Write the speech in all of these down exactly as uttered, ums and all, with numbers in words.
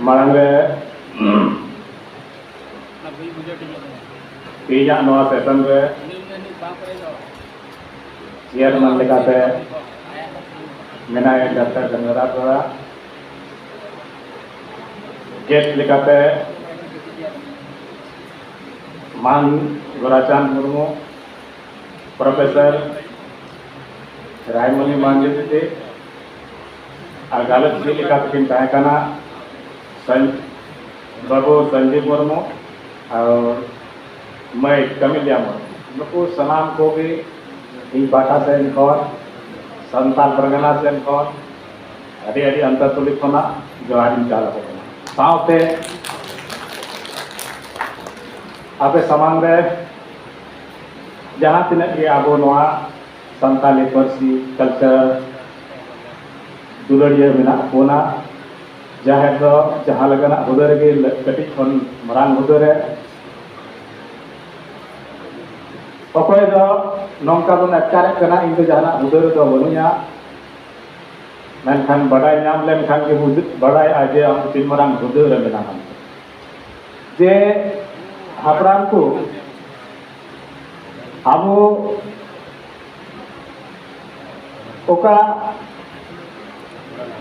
ᱢᱟᱲᱟᱝ ᱨᱮ ᱛᱮᱦᱮᱧᱟᱜ ᱱᱚᱣᱟ ᱥᱮᱥᱚᱱ ᱨᱮ ᱪᱮᱭᱟᱨᱢᱮᱱ ᱞᱮᱠᱟᱛᱮ ᱢᱮᱱᱟᱭᱟ ᱰᱟᱠᱛᱟᱨ ᱜᱟᱝᱜᱟᱫᱷᱟᱨ ᱵᱮᱥᱨᱟ, ᱜᱮᱥᱴ ᱞᱮᱠᱟᱛᱮ ᱢᱟᱱ ᱜᱳᱨᱟᱪᱟᱸᱫᱽ ᱢᱩᱨᱢᱩ, ᱯᱨᱚᱯᱷᱮᱥᱚᱨ ᱨᱟᱭᱢᱚᱱᱤ ᱢᱟᱱᱡᱩ ᱫᱤᱫᱤ, ᱟᱨ ᱜᱟᱞᱚᱪᱤᱭᱟᱹ ᱞᱮᱠᱟ ᱛᱮᱠᱤᱱ ᱛᱟᱦᱮᱸ ᱠᱟᱱᱟ ᱥᱚᱧ-, ᱵᱟᱹᱵᱩ ᱥᱚᱧᱡᱤᱵ ᱢᱩᱨᱢᱩ ᱟᱨ ᱢᱟᱹᱭ ᱠᱟᱢᱤᱞᱤᱭᱟ ᱢᱩᱨᱢᱩ᱾ ᱱᱩᱠᱩ ᱥᱟᱱᱟᱢ ᱠᱚᱜᱮ ᱤᱧ ᱯᱟᱦᱴᱟ ᱥᱮᱱ ᱠᱷᱚᱱ, ᱥᱟᱱᱛᱟᱲ ᱯᱟᱨᱜᱟᱱᱟ ᱥᱮᱱ ᱠᱷᱚᱱ ᱟᱹᱰᱤ ᱟᱹᱰᱤ ᱟᱱᱛᱟᱨᱛᱩᱞᱤ ᱠᱷᱚᱱᱟᱜ ᱡᱚᱦᱟᱨ ᱤᱧ ᱪᱟᱞ ᱟᱠᱚ ᱠᱟᱱᱟ᱾ ᱥᱟᱶᱛᱮ ᱟᱯᱮ ᱥᱟᱢᱟᱝ ᱨᱮ ᱡᱟᱦᱟᱸ ᱛᱤᱱᱟᱹᱜ ᱜᱮ ᱟᱵᱚ ᱱᱚᱣᱟ ᱥᱟᱱᱛᱟᱞᱤ ᱯᱟᱹᱨᱥᱤ, ᱠᱟᱞᱪᱟᱨ ᱫᱩᱞᱟᱹᱲᱤᱭᱟᱹ ᱢᱮᱱᱟᱜ ᱵᱚᱱᱟ, ᱡᱟᱦᱟᱸᱭ ᱫᱚ ᱡᱟᱦᱟᱸ ᱞᱮᱠᱟᱱᱟᱜ ᱦᱩᱫᱟᱹ ᱨᱮᱜᱮ ᱠᱟᱹᱴᱤᱡ ᱠᱷᱚᱱ ᱢᱟᱨᱟᱝ ᱦᱩᱫᱟᱹ ᱨᱮ, ᱚᱠᱚᱭ ᱫᱚ ᱱᱚᱝᱠᱟ ᱵᱚᱱ ᱟᱴᱠᱟᱨᱮᱫ ᱠᱟᱱᱟ, ᱤᱧ ᱫᱚ ᱡᱟᱦᱟᱱᱟᱜ ᱦᱩᱫᱟᱹ ᱨᱮᱫᱚ ᱵᱟᱹᱱᱩᱧᱟ, ᱢᱮᱱᱠᱷᱟᱱ ᱵᱟᱰᱟᱭ ᱧᱟᱢ ᱞᱮᱱᱠᱷᱟᱱ ᱜᱮ ᱵᱩᱡᱷᱟᱹᱜ, ᱵᱟᱰᱟᱭᱚᱜᱼᱟ ᱡᱮ ᱟᱢ ᱛᱤᱱ ᱢᱟᱨᱟᱝ ᱦᱩᱫᱟᱹ ᱨᱮ ᱢᱮᱱᱟᱢᱟ᱾ ᱡᱮ ᱦᱟᱯᱲᱟᱢ ᱠᱚ ᱟᱵᱚ ᱚᱠᱟ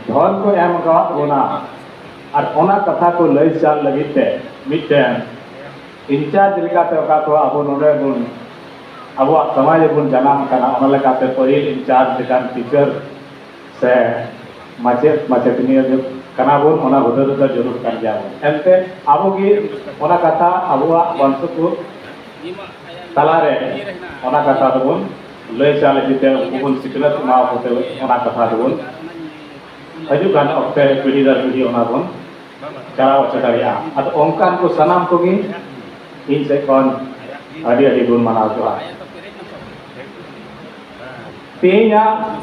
ᱫᱷᱚᱱ ᱠᱚ ᱮᱢ ᱟᱠᱟᱫ ᱵᱚᱱᱟ, ᱟᱨ ᱚᱱᱟ ᱠᱟᱛᱷᱟ ᱠᱚ ᱞᱟᱹᱭ ᱪᱟᱞ ᱞᱟᱹᱜᱤᱫ ᱛᱮ ᱢᱤᱫᱴᱮᱱ ᱤᱱᱪᱟᱨᱡᱽ ᱞᱮᱠᱟᱛᱮ ᱚᱠᱟ ᱠᱚ ᱟᱵᱚ ᱱᱚᱰᱮ ᱵᱚᱱ, ᱟᱵᱚᱣᱟᱜ ᱥᱚᱢᱟᱡᱽ ᱨᱮᱵᱚᱱ ᱡᱟᱱᱟᱢ ᱟᱠᱟᱱᱟ, ᱚᱱᱟ ᱞᱮᱠᱟᱛᱮ ᱯᱟᱹᱦᱤᱞ ᱤᱱᱪᱟᱨᱡᱽ ᱞᱮᱠᱟᱱ ᱴᱤᱪᱟᱨ ᱥᱮ ᱢᱟᱪᱮᱫ ᱢᱟᱪᱮᱛᱟᱹᱱᱤ ᱠᱟᱱᱟ ᱵᱚᱱ, ᱚᱱᱟ ᱦᱩᱫᱟᱹ ᱨᱮᱫᱚ ᱡᱟᱹᱨᱩᱲ ᱠᱟᱱ ᱜᱮᱭᱟ ᱵᱚᱱ᱾ ᱮᱱᱛᱮ ᱟᱵᱚ ᱜᱮ ᱚᱱᱟ ᱠᱟᱛᱷᱟ ᱟᱵᱚᱣᱟᱜ ᱵᱚᱝᱥᱚ ᱠᱚ ᱛᱟᱞᱟᱨᱮ ᱚᱱᱟ ᱠᱟᱛᱷᱟ ᱫᱚᱵᱚᱱ ᱞᱟᱹᱭ ᱪᱟᱞ ᱤᱫᱤ ᱛᱮ, ᱩᱱᱠᱩ ᱵᱚᱱ ᱥᱤᱠᱷᱱᱟᱹᱛ ᱮᱢᱟ ᱠᱚᱛᱮ ᱚᱱᱟ ᱠᱟᱛᱷᱟ ᱫᱚᱵᱚᱱ ᱦᱤᱡᱩᱜ ᱠᱟᱱ ᱚᱠᱛᱮ ᱯᱤᱲᱦᱤ ᱫᱟᱨ ᱯᱤᱲᱦᱤ ᱚᱱᱟ ᱵᱚᱱ ᱪᱟᱞᱟᱣ ᱦᱚᱪᱚ ᱫᱟᱲᱮᱭᱟᱜᱼᱟ᱾ ᱟᱫᱚ ᱚᱱᱠᱟᱱ ᱠᱚ ᱥᱟᱱᱟᱢ ᱠᱚᱜᱮ ᱤᱧ ᱥᱮᱫ ᱠᱷᱚᱱ ᱟᱹᱰᱤ ᱟᱹᱰᱤ ᱜᱩᱱ ᱢᱟᱱᱟᱣ ᱡᱚᱦᱟᱨ᱾ ᱛᱮᱦᱮᱧᱟᱜ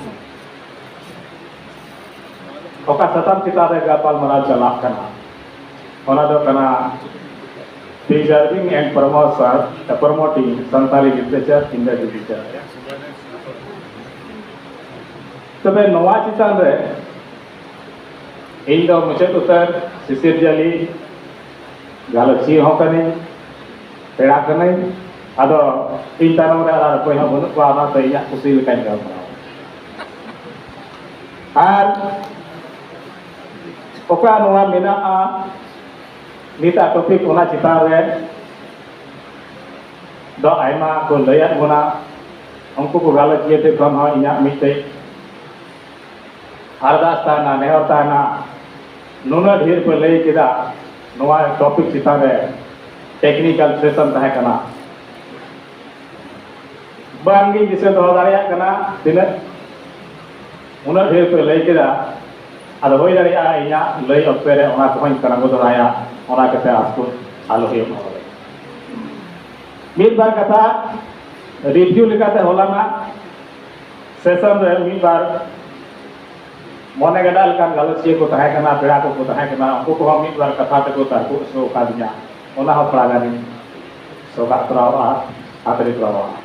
ᱚᱠᱟ ᱥᱟᱛᱟᱢ ᱪᱮᱛᱟᱱ ᱨᱮ ᱜᱟᱯᱟᱞ ᱢᱟᱨᱟᱣ ᱪᱟᱞᱟᱜ ᱠᱟᱱᱟ, ᱚᱱᱟ ᱫᱚ ᱠᱟᱱᱟ Preserving and Promotion, Promoting Santali Literature in the Digital᱾ ᱛᱚᱵᱮ ᱱᱚᱣᱟ ᱪᱮᱛᱟᱱ ᱨᱮ ᱤᱧ ᱫᱚ ᱢᱩᱪᱟᱹᱫ ᱩᱛᱟᱹᱨ ᱥᱤᱥᱤᱨ ᱡᱟᱹᱞᱤ ᱜᱟᱞᱚᱪᱤᱭᱟᱹ ᱦᱚᱸ ᱠᱟᱹᱱᱟᱹᱧ, ᱯᱮᱲᱟ ᱠᱟᱹᱱᱟᱹᱧ᱾ ᱟᱫᱚ ᱤᱧ ᱛᱟᱭᱱᱚᱢ ᱨᱮ ᱟᱨ ᱚᱠᱚᱭ ᱦᱚᱸ ᱵᱟᱹᱱᱩᱜ ᱠᱚᱣᱟ, ᱚᱱᱟᱛᱮ ᱤᱧᱟᱹᱜ ᱠᱩᱥᱤ ᱞᱮᱠᱟᱧ ᱜᱟᱞᱢᱟᱨᱟᱣᱟ᱾ ᱟᱨ ᱚᱠᱟ ᱱᱚᱣᱟ ᱢᱮᱱᱟᱜᱼᱟ ᱱᱤᱛᱟᱜ ᱴᱚᱯᱤᱠ, ᱚᱱᱟ ᱪᱮᱛᱟᱱ ᱨᱮ ᱫᱚ ᱟᱭᱢᱟ ᱠᱚ ᱞᱟᱹᱭᱟᱫ ᱵᱚᱱᱟ᱾ ᱩᱱᱠᱩ ᱠᱚ ᱜᱟᱞᱚᱪᱤᱭᱟᱹ ᱴᱷᱮᱱ ᱠᱷᱚᱱ ᱦᱚᱸ ᱤᱧᱟᱹᱜ ᱢᱤᱫᱴᱮᱡ ᱟᱨᱫᱟᱥ ᱛᱟᱦᱮᱱᱟ, ᱱᱮᱦᱚᱨ ᱛᱟᱦᱮᱱᱟ, ᱱᱩᱱᱟᱹᱜ ᱰᱷᱮᱨ ᱯᱮ ᱞᱟᱹᱭ ᱠᱮᱫᱟ, ᱱᱚᱣᱟ ᱴᱚᱯᱤᱠ ᱪᱮᱛᱟᱱ ᱨᱮ ᱴᱮᱠᱱᱤᱠᱮᱞ ᱥᱮᱥᱚᱱ ᱛᱟᱦᱮᱸ ᱠᱟᱱᱟ᱾ ᱵᱟᱝᱜᱤᱧ ᱫᱤᱥᱟᱹ ᱫᱚᱦᱚ ᱫᱟᱲᱮᱭᱟᱜ ᱠᱟᱱᱟ ᱛᱤᱱᱟᱹᱜ, ᱩᱱᱟᱹᱜ ᱰᱷᱮᱨ ᱯᱮ ᱞᱟᱹᱭ ᱠᱮᱫᱟ᱾ ᱟᱫᱚ ᱦᱩᱭ ᱫᱟᱲᱮᱭᱟᱜᱼᱟ ᱤᱧᱟᱹᱜ ᱞᱟᱹᱭ ᱚᱠᱛᱮ ᱨᱮ ᱚᱱᱟ ᱠᱚᱦᱚᱸᱧ ᱠᱟᱬᱟ ᱫᱚᱦᱲᱟᱭᱟ, ᱚᱱᱟ ᱠᱟᱛᱮ ᱟᱥ ᱠᱚ ᱟᱞᱚ ᱦᱩᱭᱩᱜ ᱢᱟ ᱵᱚᱞᱮ᱾ ᱢᱤᱫ ᱵᱟᱨ ᱠᱟᱛᱷᱟ ᱨᱤᱵᱷᱤᱭᱩ ᱞᱮᱠᱟᱛᱮ ᱦᱚᱞᱟᱱᱟᱜ ᱥᱮᱥᱚᱱ ᱨᱮ ᱢᱤᱫ ᱵᱟᱨ ᱢᱚᱱᱮ ᱜᱟᱰᱟ ᱞᱮᱠᱟᱱ ᱜᱟᱞᱚᱪᱤᱭᱟᱹ ᱠᱚ ᱛᱟᱦᱮᱸ ᱠᱟᱱᱟ, ᱯᱮᱲᱟ ᱠᱚᱠᱚ ᱛᱟᱦᱮᱸ ᱠᱟᱱᱟ, ᱩᱱᱠᱩ ᱠᱚᱦᱚᱸ ᱢᱤᱫ ᱵᱟᱨ ᱠᱟᱛᱷᱟ ᱛᱮᱠᱚ ᱛᱟᱨᱠᱚ ᱦᱚᱪᱚ ᱟᱠᱟᱫᱤᱧᱟ᱾ ᱚᱱᱟ ᱦᱚᱸ ᱛᱷᱚᱲᱟ ᱜᱟᱱᱤᱧ ᱥᱚᱜᱟᱜ ᱛᱚᱨᱟᱣᱟᱜᱼᱟ, ᱦᱟᱛᱟᱣ ᱛᱚᱨᱟᱣᱟᱜᱼᱟ᱾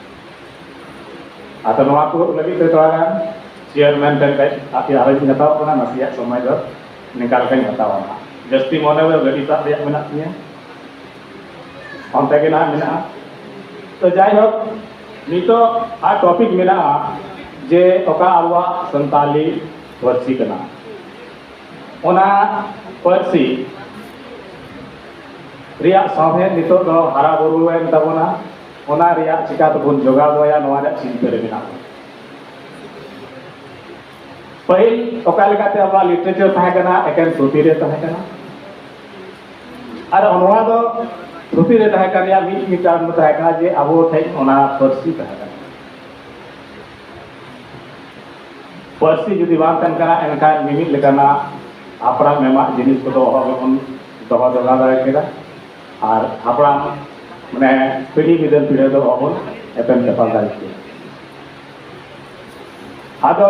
ᱟᱫᱚ ᱱᱚᱣᱟ ᱠᱚ ᱞᱟᱹᱜᱤᱫ ᱛᱮ ᱛᱷᱚᱲᱟ ᱜᱟᱱ ᱪᱮᱭᱟᱨᱢᱮᱱ ᱴᱷᱮᱱ ᱠᱷᱚᱱ ᱟᱯᱮ ᱟᱨᱚᱧ ᱦᱟᱛᱟᱣ ᱠᱟᱱᱟ, ᱱᱟᱥᱮᱭᱟᱜ ᱥᱚᱢᱚᱭ ᱫᱚ ᱱᱤᱝᱠᱟ ᱞᱮᱠᱟᱧ ᱦᱟᱛᱟᱣᱟ ᱱᱟᱦᱟᱜ᱾ ᱡᱟᱹᱥᱛᱤ ᱢᱚᱱᱮ ᱫᱚ ᱜᱟᱹᱰᱤ ᱥᱟᱵ ᱨᱮᱭᱟᱜ ᱢᱮᱱᱟᱜ ᱛᱤᱧᱟᱹ, ᱚᱱᱛᱮ ᱜᱮ ᱱᱟᱦᱟᱜ ᱢᱮᱱᱟᱜᱼᱟ᱾ ᱛᱚ ᱡᱟᱭᱦᱳᱠ, ᱱᱤᱛᱚᱜ ᱟᱨ ᱴᱚᱯᱤᱠ ᱢᱮᱱᱟᱜᱼᱟ ᱡᱮ ᱚᱠᱟ ᱟᱵᱚᱣᱟᱜ ᱥᱟᱱᱛᱟᱞᱤ ᱯᱟᱹᱨᱥᱤ ᱠᱟᱱᱟ, ᱚᱱᱟ ᱯᱟᱹᱨᱥᱤ ᱨᱮᱭᱟᱜ ᱥᱟᱶᱦᱮᱫ ᱱᱤᱛᱚᱜ ᱫᱚ ᱦᱟᱨᱟ ᱵᱩᱨᱩᱭᱮᱱ ᱛᱟᱵᱚᱱᱟ, ᱚᱱᱟ ᱨᱮᱭᱟᱜ ᱪᱤᱠᱟ ᱛᱮᱵᱚᱱ ᱡᱚᱜᱟᱣ ᱫᱚᱦᱚᱭᱟ, ᱱᱚᱣᱟ ᱨᱮᱭᱟᱜ ᱪᱤᱱᱛᱟᱹ ᱨᱮ ᱢᱮᱱᱟᱜ ᱵᱚᱱᱟ᱾ ᱯᱟᱹᱦᱤᱞ ᱚᱠᱟ ᱞᱮᱠᱟᱛᱮ ᱟᱵᱚᱣᱟᱜ ᱞᱤᱴᱟᱨᱮᱪᱟᱨ ᱛᱟᱦᱮᱸ ᱠᱟᱱᱟ, ᱮᱠᱮᱱ ᱛᱷᱩᱛᱤ ᱨᱮ ᱛᱟᱦᱮᱸ ᱠᱟᱱᱟ᱾ ᱟᱨ ᱱᱚᱣᱟ ᱫᱚ ᱛᱷᱩᱛᱤ ᱨᱮ ᱛᱟᱦᱮᱸ ᱠᱟᱱ ᱨᱮᱭᱟᱜ ᱢᱤᱫ, ᱢᱤᱫ ᱠᱟᱨᱚᱱ ᱫᱚ ᱛᱟᱦᱮᱸ ᱠᱟᱱᱟ ᱡᱮ ᱟᱵᱚ ᱴᱷᱮᱱ ᱚᱱᱟ ᱯᱟᱹᱨᱥᱤ ᱛᱟᱦᱮᱸ ᱠᱟᱱᱟ᱾ ᱯᱟᱹᱨᱥᱤ ᱡᱩᱫᱤ ᱵᱟᱝ ᱛᱟᱦᱮᱱ ᱠᱟᱱᱟ, ᱮᱱᱠᱷᱟᱱ ᱢᱤᱢᱤᱫ ᱞᱮᱠᱟᱱᱟᱜ ᱦᱟᱯᱲᱟᱢ ᱮᱢᱟᱜ ᱡᱤᱱᱤᱥ ᱠᱚᱫᱚ ᱚᱦᱚ ᱜᱮᱵᱚᱱ ᱫᱚᱦᱚ ᱡᱚᱜᱟᱣ ᱫᱟᱲᱮ ᱠᱮᱫᱟ᱾ ᱟᱨ ᱦᱟᱯᱲᱟᱢ, ᱢᱟᱱᱮ, ᱯᱤᱲᱦᱤ ᱵᱤᱫᱟᱹᱞ ᱯᱤᱲᱦᱤ ᱫᱚ ᱚᱦᱚ ᱵᱚᱱ ᱮᱯᱮᱢ ᱪᱟᱯᱟᱞ ᱫᱟᱲᱮ ᱠᱮᱭᱟ᱾ ᱟᱫᱚ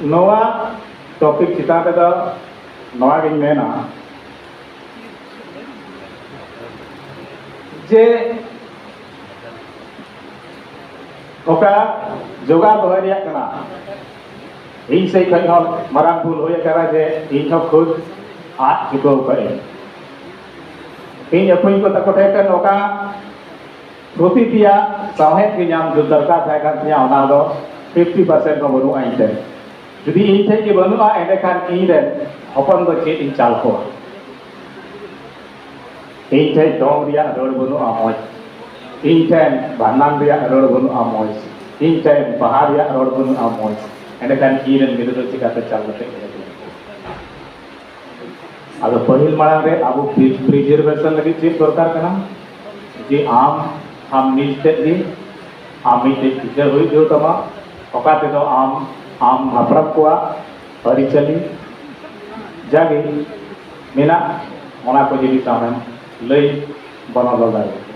ᱱᱚᱣᱟ ᱴᱚᱯᱤᱠ ᱪᱮᱛᱟᱱ ᱨᱮᱫᱚ ᱱᱚᱣᱟ ᱜᱤᱧ ᱢᱮᱱᱟ ᱡᱮ ᱚᱠᱟ ᱡᱚᱜᱟᱣ ᱫᱚᱦᱚᱭ ᱨᱮᱭᱟᱜ ᱠᱟᱱᱟ᱾ ᱤᱧ ᱥᱮᱫ ᱠᱷᱚᱱ ᱦᱚᱸ ᱢᱟᱨᱟᱝ ᱵᱷᱩᱞ ᱦᱩᱭ ᱟᱠᱟᱱᱟ ᱡᱮ ᱤᱧ ᱦᱚᱸ ᱠᱷᱩᱫ ᱟᱫ ᱪᱩᱠᱟᱹᱣ ᱠᱟᱜ ᱟᱹᱧ᱾ ᱤᱧ ᱟᱹᱯᱩᱧ ᱠᱚ ᱛᱟᱠᱚ ᱴᱷᱮᱱ ᱠᱷᱚᱱ ᱚᱠᱟ ᱯᱨᱚᱛᱤ ᱛᱮᱭᱟᱜ ᱥᱟᱶᱦᱮᱫ ᱜᱮ ᱧᱟᱢ ᱫᱚᱨᱠᱟᱨ ᱛᱟᱦᱮᱸ ᱠᱟᱱ ᱛᱤᱧᱟᱹ, ᱚᱱᱟ ᱫᱚ ᱯᱷᱤᱯᱴᱤ ᱯᱟᱨᱥᱮᱱᱴ ᱦᱚᱸ ᱵᱟᱹᱱᱩᱜᱼᱟ ᱤᱧ ᱴᱷᱮᱱ᱾ ᱡᱩᱫᱤ ᱤᱧ ᱴᱷᱮᱱ ᱜᱮ ᱵᱟᱹᱱᱩᱜᱼᱟ, ᱮᱸᱰᱮᱠᱷᱟᱱ ᱤᱧ ᱨᱮᱱ ᱦᱚᱯᱚᱱ ᱫᱚ ᱪᱮᱫ ᱤᱧ ᱪᱟᱞ ᱠᱚᱣᱟ? ᱤᱧ ᱴᱷᱮᱱ ᱫᱚᱝ ᱨᱮᱭᱟᱜ ᱨᱟᱹᱲ ᱵᱟᱹᱱᱩᱜᱼᱟ ᱢᱚᱡᱽ, ᱤᱧ ᱴᱷᱮᱱ ᱵᱷᱟᱸᱰᱟᱱ ᱨᱮᱭᱟᱜ ᱨᱟᱹᱲ ᱵᱟᱹᱱᱩᱜᱼᱟ ᱢᱚᱡᱽ, ᱤᱧ ᱴᱷᱮᱱ ᱵᱟᱦᱟ ᱨᱮᱭᱟᱜ ᱨᱟᱹᱲ ᱵᱟᱹᱱᱩᱜᱼᱟ ᱢᱚᱡᱽ, ᱮᱸᱰᱮᱠᱷᱟᱱ ᱤᱧ ᱨᱮᱱ ᱜᱤᱫᱽᱨᱟᱹ ᱫᱚ ᱪᱤᱠᱟᱹᱛᱮ ᱪᱟᱞ ᱠᱟᱛᱮ ᱤᱧ ᱟᱹᱜᱩ ᱠᱚᱣᱟ? ᱟᱫᱚ ᱯᱟᱹᱦᱤᱞ ᱢᱟᱲᱟᱝ ᱨᱮ ᱟᱵᱚ ᱯᱨᱤᱡᱟᱨᱵᱷᱮᱥᱚᱱ ᱞᱟᱹᱜᱤᱫ ᱪᱮᱫ ᱫᱚᱨᱠᱟᱨ ᱠᱟᱱᱟ? ᱡᱮ ᱟᱢ, ᱟᱢ ᱱᱤᱡ ᱛᱮᱫ ᱜᱮ, ᱟᱢ ᱢᱤᱫᱴᱮᱡ ᱴᱤᱪᱟᱨ ᱦᱩᱭ ᱦᱩᱭᱩᱜ ᱛᱟᱢᱟ, ᱚᱠᱟ ᱛᱮᱫᱚ ᱟᱢ, ᱟᱢ ᱦᱟᱯᱲᱟᱢ ᱠᱚᱣᱟᱜ ᱟᱹᱨᱤᱪᱟᱹᱞᱤ ᱡᱟᱜᱮ ᱢᱮᱱᱟᱜ, ᱚᱱᱟ ᱠᱚ ᱡᱤᱱᱤᱥ ᱟᱢᱮᱢ ᱞᱟᱹᱭ ᱵᱚᱱᱚᱫᱚᱞ ᱫᱟᱲᱮᱭᱟᱜᱼᱟ᱾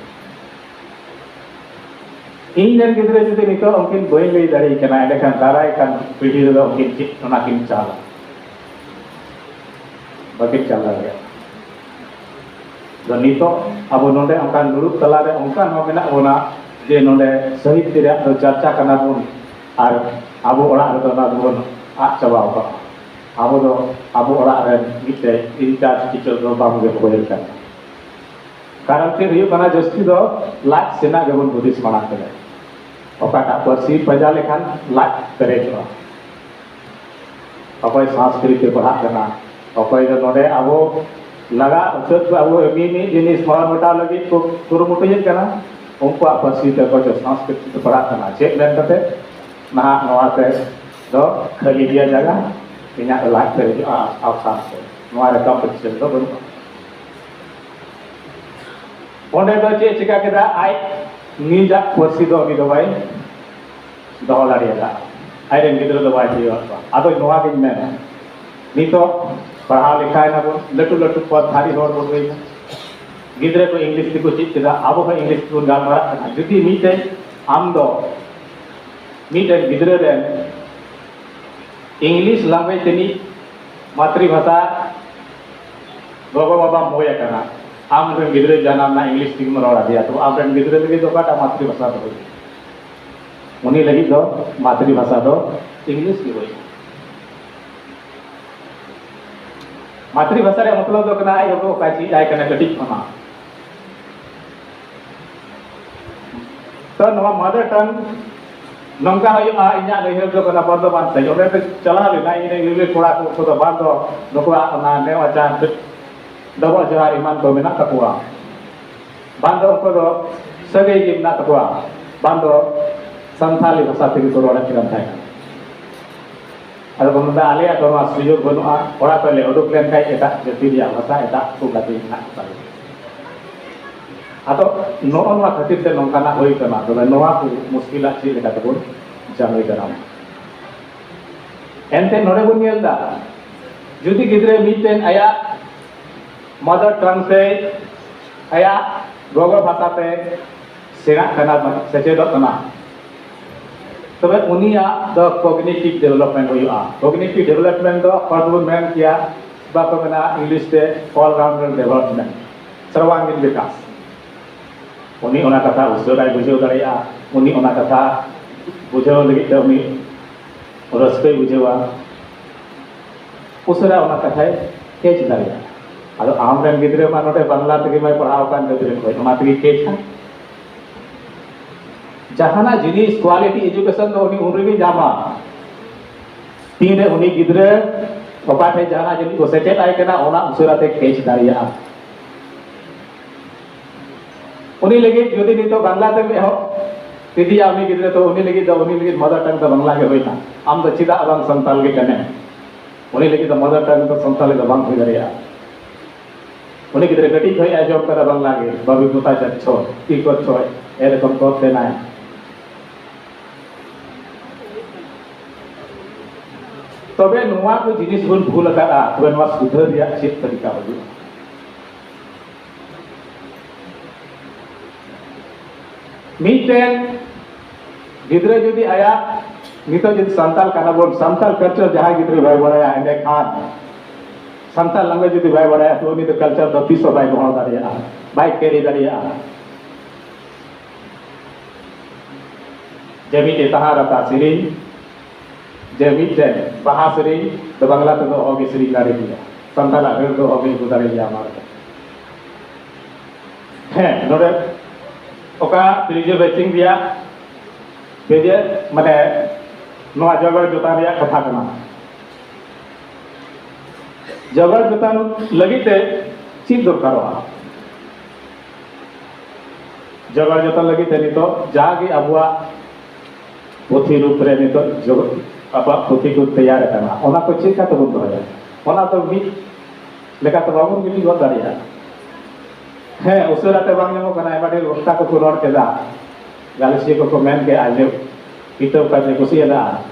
ᱤᱧ ᱨᱮᱱ ᱜᱤᱫᱽᱨᱟᱹ ᱡᱩᱫᱤ ᱱᱤᱛᱚᱜ ᱩᱱᱠᱤᱱ ᱵᱟᱹᱧ ᱞᱟᱹᱭ ᱫᱟᱲᱮᱭᱟᱠᱤᱱᱟ, ᱮᱸᱰᱮᱠᱷᱟᱱ ᱫᱟᱨᱟᱭ ᱠᱟᱱ ᱯᱤᱲᱦᱤ ᱨᱮᱫᱚ ᱩᱱᱠᱤᱱ ᱪᱮᱫ ᱚᱱᱟ ᱠᱤᱱ ᱪᱟᱞᱟ? ᱵᱟᱹᱠᱤᱱ ᱪᱟᱞ ᱫᱟᱲᱮᱭᱟᱜᱼᱟ᱾ ᱟᱫᱚ ᱱᱤᱛᱚᱜ ᱟᱵᱚ ᱱᱚᱰᱮ ᱚᱱᱠᱟᱱ ᱫᱩᱲᱩᱵ ᱛᱟᱞᱟᱨᱮ ᱚᱱᱠᱟᱱ ᱦᱚᱸ ᱢᱮᱱᱟᱜ ᱵᱚᱱᱟ ᱡᱮ ᱱᱚᱰᱮ ᱥᱟᱹᱦᱤᱛ ᱨᱮᱭᱟᱜ ᱫᱚ ᱪᱟᱨᱪᱟ ᱠᱟᱱᱟ ᱵᱚᱱ, ᱟᱨ ᱟᱵᱚ ᱚᱲᱟᱜ ᱨᱮᱫᱚ ᱚᱱᱟ ᱫᱚᱵᱚᱱ ᱟᱫ ᱪᱟᱵᱟᱣ ᱠᱟᱜᱼᱟ᱾ ᱟᱵᱚ ᱫᱚ ᱟᱵᱚ ᱚᱲᱟᱜ ᱨᱮᱱ ᱢᱤᱫᱴᱮᱡ ᱤᱱᱪᱟᱨᱡᱽ ᱴᱤᱪᱟᱨ ᱫᱚ ᱵᱟᱝ ᱜᱮ ᱦᱩᱭ ᱠᱟᱱᱟ᱾ ᱠᱟᱨᱚᱱ ᱪᱮᱫ ᱦᱩᱭᱩᱜ ᱠᱟᱱᱟ? ᱡᱟᱹᱥᱛᱤ ᱫᱚ ᱞᱟᱡ ᱥᱮᱱᱟᱜ ᱜᱮᱵᱚᱱ ᱦᱩᱫᱤᱥ ᱢᱟᱲᱟᱝ ᱠᱮᱫᱟ᱾ ᱚᱠᱟᱴᱟᱜ ᱯᱟᱹᱨᱥᱤ ᱯᱟᱸᱡᱟ ᱞᱮᱠᱷᱟᱱ ᱞᱟᱡ ᱯᱮᱨᱮᱡᱚᱜᱼᱟ᱾ ᱚᱠᱚᱭ ᱥᱚᱝᱥᱠᱨᱤᱛ ᱛᱮ ᱯᱟᱲᱦᱟᱜ ᱠᱟᱱᱟ, ᱚᱠᱚᱭ ᱫᱚ ᱱᱚᱰᱮ ᱟᱵᱚ ᱞᱟᱜᱟ ᱩᱪᱟᱹᱫ ᱠᱚ ᱟᱵᱚ ᱢᱤ ᱢᱤᱫ ᱡᱤᱱᱤᱥ ᱦᱚᱲ ᱢᱮᱴᱟᱣ ᱞᱟᱹᱜᱤᱫ ᱠᱚ ᱠᱩᱨᱩᱢᱩᱴᱩᱭᱮᱫ ᱠᱟᱱᱟ, ᱩᱱᱠᱩᱣᱟᱜ ᱯᱟᱹᱨᱥᱤ ᱛᱮ ᱚᱠᱚᱭ ᱪᱚ ᱥᱚᱝᱥᱠᱨᱤᱛ ᱛᱮ ᱯᱟᱲᱦᱟᱜ ᱠᱟᱱᱟ᱾ ᱪᱮᱫ ᱢᱮᱱ ᱠᱟᱛᱮ? ᱱᱟᱦᱟᱜ ᱱᱚᱣᱟ ᱛᱮ ᱫᱚ ᱠᱷᱟᱹᱞᱤ ᱜᱮᱭᱟ ᱡᱟᱭᱜᱟ, ᱤᱧᱟᱹᱜ ᱞᱟᱡ ᱯᱮᱨᱮᱡᱚᱜᱼᱟ ᱟᱣᱥᱟᱱ ᱛᱮ᱾ ᱱᱚᱣᱟ ᱨᱮ ᱠᱚᱢᱯᱤᱴᱤᱥᱚᱱ ᱫᱚ ᱵᱟᱹᱱᱩᱜᱼᱟ᱾ ᱚᱸᱰᱮ ᱫᱚ ᱪᱮᱫ ᱪᱤᱠᱟ ᱠᱮᱫᱟ? ᱟᱡ ᱱᱤᱡᱟᱜ ᱯᱟᱹᱨᱥᱤ ᱫᱚ ᱩᱱᱤ ᱫᱚ ᱵᱟᱭ ᱫᱚᱦᱚ ᱫᱟᱲᱮᱭᱟᱫᱟ, ᱟᱡᱨᱮᱱ ᱜᱤᱫᱽᱨᱟᱹ ᱫᱚ ᱵᱟᱭ ᱪᱮᱫ ᱟᱠᱟᱫ ᱠᱚᱣᱟ᱾ ᱟᱫᱚ ᱱᱚᱣᱟ ᱜᱤᱧ ᱢᱮᱱᱟ, ᱱᱤᱛᱚᱜ ᱯᱟᱲᱦᱟᱣ ᱞᱮᱠᱷᱟᱭ ᱱᱟᱵᱚᱱ, ᱞᱟᱹᱴᱩ ᱞᱟᱹᱴᱩ ᱯᱚᱫᱽ ᱫᱷᱟᱨᱤ ᱦᱚᱲ ᱵᱚᱱ ᱦᱩᱭᱱᱟ, ᱜᱤᱫᱽᱨᱟᱹ ᱠᱚ ᱤᱝᱞᱤᱥ ᱛᱮᱠᱚ ᱪᱮᱫ ᱠᱮᱫᱟ, ᱟᱵᱚ ᱦᱚᱸ ᱤᱝᱞᱤᱥ ᱛᱮᱵᱚᱱ ᱜᱟᱞᱢᱟᱨᱟᱜ ᱠᱟᱱᱟ᱾ ᱡᱩᱫᱤ ᱢᱤᱫᱴᱮᱱ ᱟᱢ ᱫᱚ ᱢᱤᱫᱴᱮᱱ ᱜᱤᱫᱽᱨᱟᱹ ᱨᱮᱱ ᱤᱝᱞᱤᱥ ᱞᱟᱝᱜᱩᱭᱮᱡᱽ ᱛᱤᱱᱤᱡ ᱢᱟᱛᱨᱤ ᱵᱷᱟᱥᱟ ᱜᱚᱜᱚ ᱵᱟᱵᱟᱢ ᱦᱩᱭ ᱟᱠᱟᱱᱟ, ᱟᱢ ᱨᱮᱱ ᱜᱤᱫᱽᱨᱟᱹ ᱡᱟᱱᱟᱢ ᱮᱱᱟ, ᱤᱝᱞᱤᱥ ᱛᱮᱜᱮᱢ ᱨᱚᱲ ᱟᱫᱮᱭᱟ, ᱛᱚ ᱟᱢ ᱨᱮᱱ ᱜᱤᱫᱽᱨᱟᱹ ᱞᱟᱹᱜᱤᱫ ᱫᱚ ᱚᱠᱟᱴᱟᱜ ᱢᱟᱛᱨᱤ ᱵᱷᱟᱥᱟ ᱫᱚ ᱦᱩᱭᱩᱜᱼᱟ? ᱩᱱᱤ ᱞᱟᱹᱜᱤᱫ ᱫᱚ ᱢᱟᱛᱨᱤ ᱵᱷᱟᱥᱟ ᱫᱚ ᱤᱝᱞᱤᱥ ᱜᱮ ᱦᱩᱭᱩᱜᱼᱟ᱾ ᱢᱟᱛᱨᱤ ᱵᱷᱟᱥᱟ ᱨᱮᱭᱟᱜ ᱢᱚᱛᱞᱚᱵ ᱫᱚ ᱠᱟᱱᱟ ᱟᱡ ᱜᱚᱜᱚ ᱚᱠᱟᱭ ᱪᱮᱫ ᱟᱭ ᱠᱟᱱᱟ ᱠᱟᱹᱴᱤᱡ ᱠᱷᱚᱱᱟᱜ᱾ ᱛᱚ ᱱᱚᱣᱟ ᱢᱟᱫᱟᱨ ᱴᱟᱝ ᱱᱚᱝᱠᱟ ᱦᱩᱭᱩᱜᱼᱟ, ᱤᱧᱟᱹᱜ ᱩᱭᱦᱟᱹᱨ ᱫᱚ ᱠᱟᱱᱟ ᱵᱚᱨᱫᱷᱚᱢᱟᱱ ᱥᱮᱫ, ᱚᱸᱰᱮ ᱫᱚ ᱪᱟᱞᱟᱣ ᱞᱮᱱᱟ ᱤᱧ ᱨᱮᱱ ᱜᱤᱫᱽᱨᱟᱹ ᱠᱚᱲᱟ ᱠᱚ, ᱩᱱᱠᱩ ᱫᱚ ᱵᱟᱝ ᱫᱚ ᱱᱩᱠᱩᱣᱟᱜ ᱚᱱᱟ ᱱᱮᱣᱟᱪᱟᱨ ᱰᱚᱵᱚᱜ ᱡᱚᱦᱟᱨ ᱮᱢᱟᱱ ᱠᱚ ᱢᱮᱱᱟᱜ ᱛᱟᱠᱚᱣᱟ, ᱵᱟᱝ ᱫᱚ ᱩᱱᱠᱩ ᱫᱚ ᱥᱟᱹᱜᱟᱹᱭ ᱜᱮ ᱢᱮᱱᱟᱜ ᱛᱟᱠᱚᱣᱟ, ᱵᱟᱝ ᱫᱚ ᱥᱟᱱᱛᱟᱲᱤ ᱵᱷᱟᱥᱟ ᱛᱮᱜᱮ ᱠᱚ ᱨᱚᱲᱮᱫ ᱠᱟᱱ ᱛᱟᱦᱮᱸ ᱠᱟᱱᱟ᱾ ᱟᱫᱚ ᱠᱚ ᱢᱮᱱᱫᱟ, "ᱟᱞᱮᱭᱟᱜ ᱫᱚ ᱱᱚᱣᱟ ᱥᱩᱡᱳᱜᱽ ᱵᱟᱹᱱᱩᱜᱼᱟ, ᱚᱲᱟᱜ ᱠᱷᱚᱱ ᱞᱮ ᱩᱰᱩᱠ ᱞᱮᱱᱠᱷᱟᱱ ᱮᱴᱟᱜ ᱡᱟᱹᱛᱤ ᱨᱮᱭᱟᱜ ᱵᱷᱟᱥᱟ, ᱮᱴᱟᱜ ᱠᱚ ᱜᱟᱛᱮ ᱢᱮᱱᱟᱜ ᱠᱚ ᱛᱟᱞᱮᱭᱟ᱾" ᱟᱫᱚ ᱱᱚᱜᱼᱚ ᱱᱚᱣᱟ ᱠᱷᱟᱹᱛᱤᱨ ᱛᱮ ᱱᱚᱝᱠᱟᱱᱟᱜ ᱦᱩᱭ ᱠᱟᱱᱟ᱾ ᱛᱚᱵᱮ ᱱᱚᱣᱟ ᱠᱚ ᱢᱩᱥᱠᱤᱞᱟᱜ ᱪᱮᱫ ᱞᱮᱠᱟ ᱛᱮᱵᱚᱱ ᱡᱟᱸᱜᱮ ᱫᱟᱨᱟᱢᱟ? ᱮᱱᱛᱮ ᱱᱚᱰᱮ ᱵᱚᱱ ᱧᱮᱞ ᱮᱫᱟ, ᱡᱩᱫᱤ ᱜᱤᱫᱽᱨᱟᱹ ᱢᱤᱫᱴᱮᱱ ᱟᱭᱟᱜ ᱢᱟᱫᱟᱨ ᱴᱟᱝ ᱛᱮ, ᱟᱭᱟᱜ ᱜᱚᱜᱚ ᱵᱷᱟᱥᱟ ᱛᱮ ᱥᱮᱬᱟᱜ ᱠᱟᱱᱟ, ᱥᱮᱪᱮᱫᱚᱜ ᱠᱟᱱᱟ, ᱛᱚᱵᱮ ᱩᱱᱤᱭᱟᱜ ᱫᱚ ᱠᱚᱜᱱᱤᱴᱤᱵᱷ ᱰᱮᱵᱷᱞᱚᱯᱢᱮᱱᱴ ᱦᱩᱭᱩᱜᱼᱟ᱾ ᱠᱚᱜᱱᱤᱴᱤᱵᱷ ᱰᱮᱵᱷᱞᱚᱯᱢᱮᱱᱴ ᱫᱚ ᱦᱚᱲ ᱫᱚᱵᱚᱱ ᱢᱮᱱ ᱠᱮᱭᱟ, ᱵᱟᱠᱚ ᱢᱮᱱᱟ ᱤᱝᱞᱤᱥ ᱛᱮ ᱚᱞ ᱨᱟᱣᱩᱱᱰᱟᱨ ᱰᱮᱵᱷᱞᱚᱯᱢᱮᱱᱴ, ᱥᱚᱨᱵᱟᱝᱜᱤᱱ ᱵᱤᱠᱟᱥ᱾ ᱩᱱᱤ ᱚᱱᱟ ᱠᱟᱛᱷᱟ ᱩᱥᱟᱹᱨᱟᱭ ᱵᱩᱡᱷᱟᱹᱣ ᱫᱟᱲᱮᱭᱟᱜᱼᱟ, ᱩᱱᱤ ᱚᱱᱟ ᱠᱟᱛᱷᱟ ᱵᱩᱡᱷᱟᱹᱣ ᱞᱟᱹᱜᱤᱫ ᱛᱮ ᱩᱱᱤ ᱨᱟᱹᱥᱠᱟᱹᱭ ᱵᱩᱡᱷᱟᱹᱣᱟ, ᱩᱥᱟᱹᱨᱟ ᱚᱱᱟ ᱠᱟᱛᱷᱟᱭ ᱠᱮᱪ ᱫᱟᱲᱮᱭᱟᱜᱼᱟ᱾ ᱟᱫᱚ ᱟᱢᱨᱮᱱ ᱜᱤᱫᱽᱨᱟᱹ ᱢᱟ ᱱᱚᱰᱮ ᱵᱟᱝᱞᱟ ᱛᱮᱜᱮ ᱢᱟᱭ ᱯᱟᱲᱦᱟᱣ ᱟᱠᱟᱱ ᱜᱤᱫᱽᱨᱟᱹ ᱠᱷᱚᱱ, ᱚᱱᱟ ᱛᱮᱜᱮ ᱠᱮᱪᱟ᱾ ᱡᱟᱦᱟᱱᱟᱜ ᱡᱤᱱᱤᱥ ᱠᱣᱟᱞᱤᱴᱤ ᱮᱡᱩᱠᱮᱥᱚᱱ ᱫᱚ ᱩᱱᱤ ᱩᱱ ᱨᱮᱜᱮ ᱧᱟᱢᱟ, ᱛᱤᱱᱨᱮ ᱩᱱᱤ ᱜᱤᱫᱽᱨᱟᱹ ᱚᱠᱟ ᱴᱷᱮᱱ ᱡᱟᱦᱟᱱᱟᱜ ᱡᱤᱱᱤᱥ ᱠᱚ ᱥᱮᱪᱮᱫ ᱟᱭ ᱠᱟᱱᱟ, ᱚᱱᱟ ᱩᱥᱟᱹᱨᱟ ᱛᱮ ᱠᱮᱪ ᱫᱟᱲᱮᱭᱟᱜᱼᱟ᱾ ᱩᱱᱤ ᱞᱟᱹᱜᱤᱫ ᱡᱩᱫᱤ ᱱᱤᱛᱚᱜ ᱵᱟᱝᱞᱟ ᱛᱮᱢ ᱮᱦᱚᱵ ᱤᱫᱤᱭᱟ ᱩᱱᱤ ᱜᱤᱫᱽᱨᱟᱹ, ᱛᱚ ᱩᱱᱤ ᱞᱟᱹᱜᱤᱫ ᱫᱚ, ᱩᱱᱤ ᱞᱟᱹᱜᱤᱫ ᱢᱟᱫᱟᱨ ᱴᱟᱝ ᱫᱚ ᱵᱟᱝᱞᱟ ᱜᱮ ᱦᱩᱭᱱᱟ᱾ ᱟᱢ ᱫᱚ ᱪᱮᱫᱟᱜ ᱵᱟᱝ ᱥᱟᱱᱛᱟᱲ ᱜᱮ ᱠᱟᱱᱟᱢ? ᱩᱱᱤ ᱞᱟᱹᱜᱤᱫ ᱫᱚ ᱢᱟᱫᱟᱨ ᱴᱟᱝ ᱫᱚ ᱥᱟᱱᱛᱟᱲᱤ ᱫᱚ ᱵᱟᱝ ᱦᱩᱭ ᱫᱟᱲᱮᱭᱟᱜᱼᱟ᱾ ᱩᱱᱤ ᱜᱤᱫᱽᱨᱟᱹ ᱠᱟᱹᱴᱤᱡ ᱠᱷᱚᱱ ᱮ ᱟᱸᱡᱚᱢ ᱠᱟᱫᱟ ᱵᱟᱝᱞᱟ ᱜᱮ, ᱵᱟᱵᱤ ᱯᱚᱛᱟ ᱡᱟᱪᱪᱷᱚ, ᱠᱤ ᱠᱚᱨᱪᱷᱚ, ᱮᱨᱚᱠᱚᱢ ᱠᱚ ᱛᱮᱱᱟᱭ᱾ ᱛᱚᱵᱮ ᱱᱚᱣᱟ ᱠᱚ ᱡᱤᱱᱤᱥ ᱵᱚᱱ ᱵᱷᱩᱞ ᱟᱠᱟᱫᱼᱟ, ᱛᱚᱵᱮ ᱱᱚᱣᱟ ᱥᱩᱫᱷᱟᱹᱨ ᱨᱮᱭᱟᱜ ᱪᱮᱫ ᱛᱟᱹᱨᱤᱠᱟ ᱦᱩᱭᱩᱜᱼᱟ? ᱢᱤᱫᱴᱮᱱ ᱜᱤᱫᱽᱨᱟᱹ ᱡᱩᱫᱤ ᱟᱭᱟᱜ, ᱱᱤᱛᱚᱜ ᱡᱩᱫᱤ ᱥᱟᱱᱛᱟᱲ ᱠᱟᱱᱟ ᱵᱚᱱ, ᱥᱟᱱᱛᱟᱲ ᱠᱟᱞᱪᱟᱨ ᱡᱟᱦᱟᱸᱭ ᱜᱤᱫᱽᱨᱟᱹ ᱵᱟᱭ ᱵᱟᱲᱟᱭᱟ, ᱮᱸᱰᱮᱠᱷᱟᱱ ᱥᱟᱱᱛᱟᱲ ᱞᱟᱝᱜᱩᱭᱮᱡᱽ ᱡᱩᱫᱤ ᱵᱟᱭ ᱵᱟᱲᱟᱭᱟ, ᱛᱚ ᱩᱱᱤ ᱫᱚ ᱠᱟᱞᱪᱟᱨ ᱫᱚ ᱛᱤᱥ ᱦᱚᱸ ᱵᱟᱭ ᱜᱚᱦᱚᱲ ᱫᱟᱲᱮᱭᱟᱜᱼᱟ, ᱵᱟᱭ ᱠᱮᱨᱤ ᱫᱟᱲᱮᱭᱟᱜᱼᱟ᱾ ᱡᱮ ᱢᱤᱫᱴᱮᱡ ᱛᱟᱦᱟᱸ ᱨᱟᱛᱟ ᱥᱮᱨᱮᱧ, ᱡᱮ ᱢᱤᱫᱴᱮᱱ ᱵᱟᱦᱟ ᱥᱮᱨᱮᱧ ᱫᱚ ᱵᱟᱝᱞᱟ ᱛᱮᱫᱚ ᱚᱦᱚᱜᱮ ᱥᱮᱨᱮᱧ ᱫᱟᱲᱮ ᱠᱮᱭᱟ, ᱥᱟᱱᱛᱟᱲᱟᱜ ᱨᱟᱹᱲ ᱫᱚ ᱚᱦᱚᱜᱮ ᱟᱹᱜᱩ ᱫᱟᱲᱮ ᱠᱮᱭᱟ ᱚᱱᱟ ᱨᱮᱫᱚ᱾ ᱦᱮᱸ, ᱱᱚᱰᱮ ᱚᱠᱟ ᱛᱤᱨᱤᱡᱟᱹ ᱵᱮᱪᱤᱝ ᱨᱮᱭᱟᱜ ᱵᱮᱡᱮ, ᱢᱟᱱᱮ, ᱱᱚᱣᱟ ᱡᱚᱜᱟᱲ ᱡᱚᱛᱟᱱ ᱨᱮᱭᱟᱜ ᱠᱟᱛᱷᱟ ᱠᱟᱱᱟ᱾ ᱡᱚᱜᱟᱲ ᱡᱚᱛᱟᱱ ᱞᱟᱹᱜᱤᱫ ᱛᱮ ᱪᱮᱫ ᱫᱚᱨᱠᱟᱨᱚᱜᱼᱟ? ᱡᱚᱜᱟᱲ ᱡᱚᱛᱚᱱ ᱞᱟᱹᱜᱤᱫ ᱛᱮ ᱱᱤᱛᱚᱜ ᱡᱟᱜᱮ ᱟᱵᱚᱣᱟᱜ ᱯᱩᱛᱷᱤ ᱨᱩᱯ ᱨᱮ ᱱᱤᱛᱚᱜ ᱡᱚᱜ-, ᱟᱵᱚᱣᱟᱜ ᱯᱩᱛᱷᱤ ᱠᱚ ᱛᱮᱭᱟᱨ ᱟᱠᱟᱱᱟ, ᱚᱱᱟ ᱠᱚ ᱪᱮᱫ ᱞᱮᱠᱟ ᱛᱮᱵᱚᱱ ᱫᱚᱦᱚᱭᱟ? ᱚᱱᱟ ᱫᱚ ᱢᱤᱫ ᱞᱮᱠᱟ ᱛᱮ ᱵᱟᱵᱚᱱ ᱜᱤᱰᱤ ᱜᱚᱫ ᱫᱟᱲᱮᱭᱟᱜᱼᱟ᱾ ᱦᱮᱸ, ᱩᱥᱟᱹᱨᱟ ᱛᱮ ᱵᱟᱝ ᱧᱟᱢᱚᱜ ᱠᱟᱱᱟ, ᱟᱭᱢᱟ ᱰᱷᱮᱨ ᱵᱚᱠᱛᱟ ᱠᱚᱠᱚ ᱨᱚᱲ ᱠᱮᱫᱟ, ᱜᱟᱞᱚᱪᱤᱭᱟᱹ ᱠᱚᱠᱚ ᱢᱮᱱ ᱠᱮᱫᱼᱟ ᱡᱮ ᱠᱤᱛᱟᱹᱵ ᱠᱟᱡᱮ ᱠᱩᱥᱤᱭᱟᱫᱟ,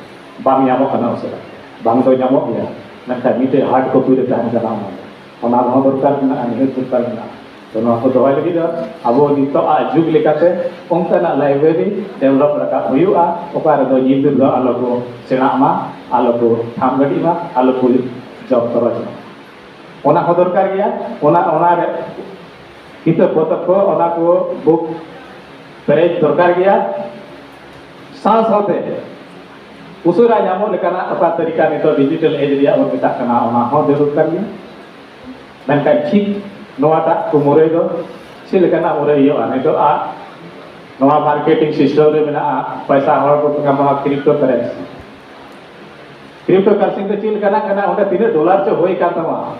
ᱵᱟᱝ ᱧᱟᱢᱚᱜ ᱠᱟᱱᱟ ᱩᱥᱟᱹᱨᱟ᱾ ᱵᱟᱝ ᱫᱚ ᱧᱟᱢᱚᱜ ᱜᱮᱭᱟ, ᱢᱮᱱᱠᱷᱟᱱ ᱢᱤᱫᱴᱮᱡ ᱦᱟᱨᱰ ᱠᱚᱯᱤ ᱨᱮ ᱛᱟᱦᱮᱱ ᱠᱟᱱᱟ ᱚᱱᱟ ᱫᱚ᱾ ᱚᱱᱟ ᱨᱮᱦᱚᱸ ᱫᱚᱨᱠᱟᱨ ᱢᱮᱱᱟᱜᱼᱟ, ᱱᱤᱦᱟᱹᱛ ᱫᱚᱨᱠᱟᱨ ᱢᱮᱱᱟᱜᱼᱟ᱾ ᱛᱚ, ᱱᱚᱣᱟ ᱠᱚ ᱫᱚᱦᱚᱭ ᱞᱟᱹᱜᱤᱫ ᱫᱚ ᱟᱵᱚ ᱱᱤᱛᱚᱜ ᱟᱜ ᱡᱩᱜᱽ ᱞᱮᱠᱟᱛᱮ ᱚᱱᱠᱟᱱᱟᱜ ᱞᱟᱭᱵᱨᱮᱨᱤ ᱰᱮᱵᱷᱞᱚᱯ ᱨᱟᱠᱟᱵ ᱦᱩᱭᱩᱜᱼᱟ, ᱚᱠᱟ ᱨᱮᱫᱚ ᱧᱤᱫᱟᱹ ᱫᱚ ᱟᱞᱚ ᱠᱚ ᱥᱮᱬᱟᱜ ᱢᱟ, ᱟᱞᱚ ᱠᱚ ᱛᱷᱟᱢ ᱜᱟᱹᱰᱤᱜ ᱢᱟ, ᱟᱞᱚ ᱠᱚ ᱡᱚᱢ ᱛᱚᱨᱚᱡ ᱢᱟ᱾ ᱚᱱᱟ ᱦᱚᱸ ᱫᱚᱨᱠᱟᱨ ᱜᱮᱭᱟ᱾ ᱚᱱᱟ, ᱚᱱᱟ ᱨᱮ ᱠᱤᱛᱟᱹᱵ ᱯᱚᱛᱚᱵ ᱠᱚ, ᱚᱱᱟ ᱠᱚ ᱵᱩᱠ ᱯᱮᱨᱮᱡ ᱫᱚᱨᱠᱟᱨ ᱜᱮᱭᱟ᱾ ᱥᱟᱶ ᱥᱟᱶᱛᱮ ᱩᱥᱟᱹᱨᱟ ᱧᱟᱢᱚᱜ ᱞᱮᱠᱟᱱᱟᱜ ᱚᱠᱟ ᱛᱟᱹᱨᱤᱠᱟ ᱱᱤᱛᱚᱜ ᱰᱤᱡᱤᱴᱟᱞ ᱮᱡᱽ ᱨᱮᱭᱟᱜ ᱵᱚᱱ ᱢᱮᱛᱟᱜ ᱠᱟᱱᱟ, ᱚᱱᱟ ᱦᱚᱸ ᱡᱟᱹᱨᱩᱲ ᱠᱟᱱ ᱜᱮᱭᱟ᱾ ᱢᱮᱱᱠᱷᱟᱱ ᱴᱷᱤᱠ ᱱᱚᱣᱟᱴᱟᱜ ᱠᱚ ᱢᱩᱨᱟᱹᱭ ᱫᱚ ᱪᱮᱫ ᱞᱮᱠᱟᱱᱟᱜ ᱢᱩᱨᱟᱹᱭ ᱦᱩᱭᱩᱜᱼᱟ? ᱱᱤᱛᱚᱜ ᱟᱜ ᱱᱚᱣᱟ ᱢᱟᱨᱠᱮᱴᱤᱝ ᱥᱤᱥᱴᱮᱢ ᱨᱮ ᱢᱮᱱᱟᱜᱼᱟ, ᱯᱚᱭᱥᱟ ᱦᱚᱲ ᱠᱚ ᱠᱟᱢᱟᱣᱟ, ᱠᱨᱤᱯᱴᱳ ᱠᱟᱨᱮᱱᱥᱤ᱾ ᱠᱨᱤᱯᱴᱳ ᱠᱟᱨᱮᱱᱥᱤ ᱫᱚ ᱪᱮᱫ ᱞᱮᱠᱟᱱᱟᱜ ᱠᱟᱱᱟ? ᱚᱸᱰᱮ ᱛᱤᱱᱟᱹᱜ ᱰᱚᱞᱟᱨ ᱪᱚ ᱦᱩᱭ ᱠᱟᱱ ᱛᱟᱢᱟ,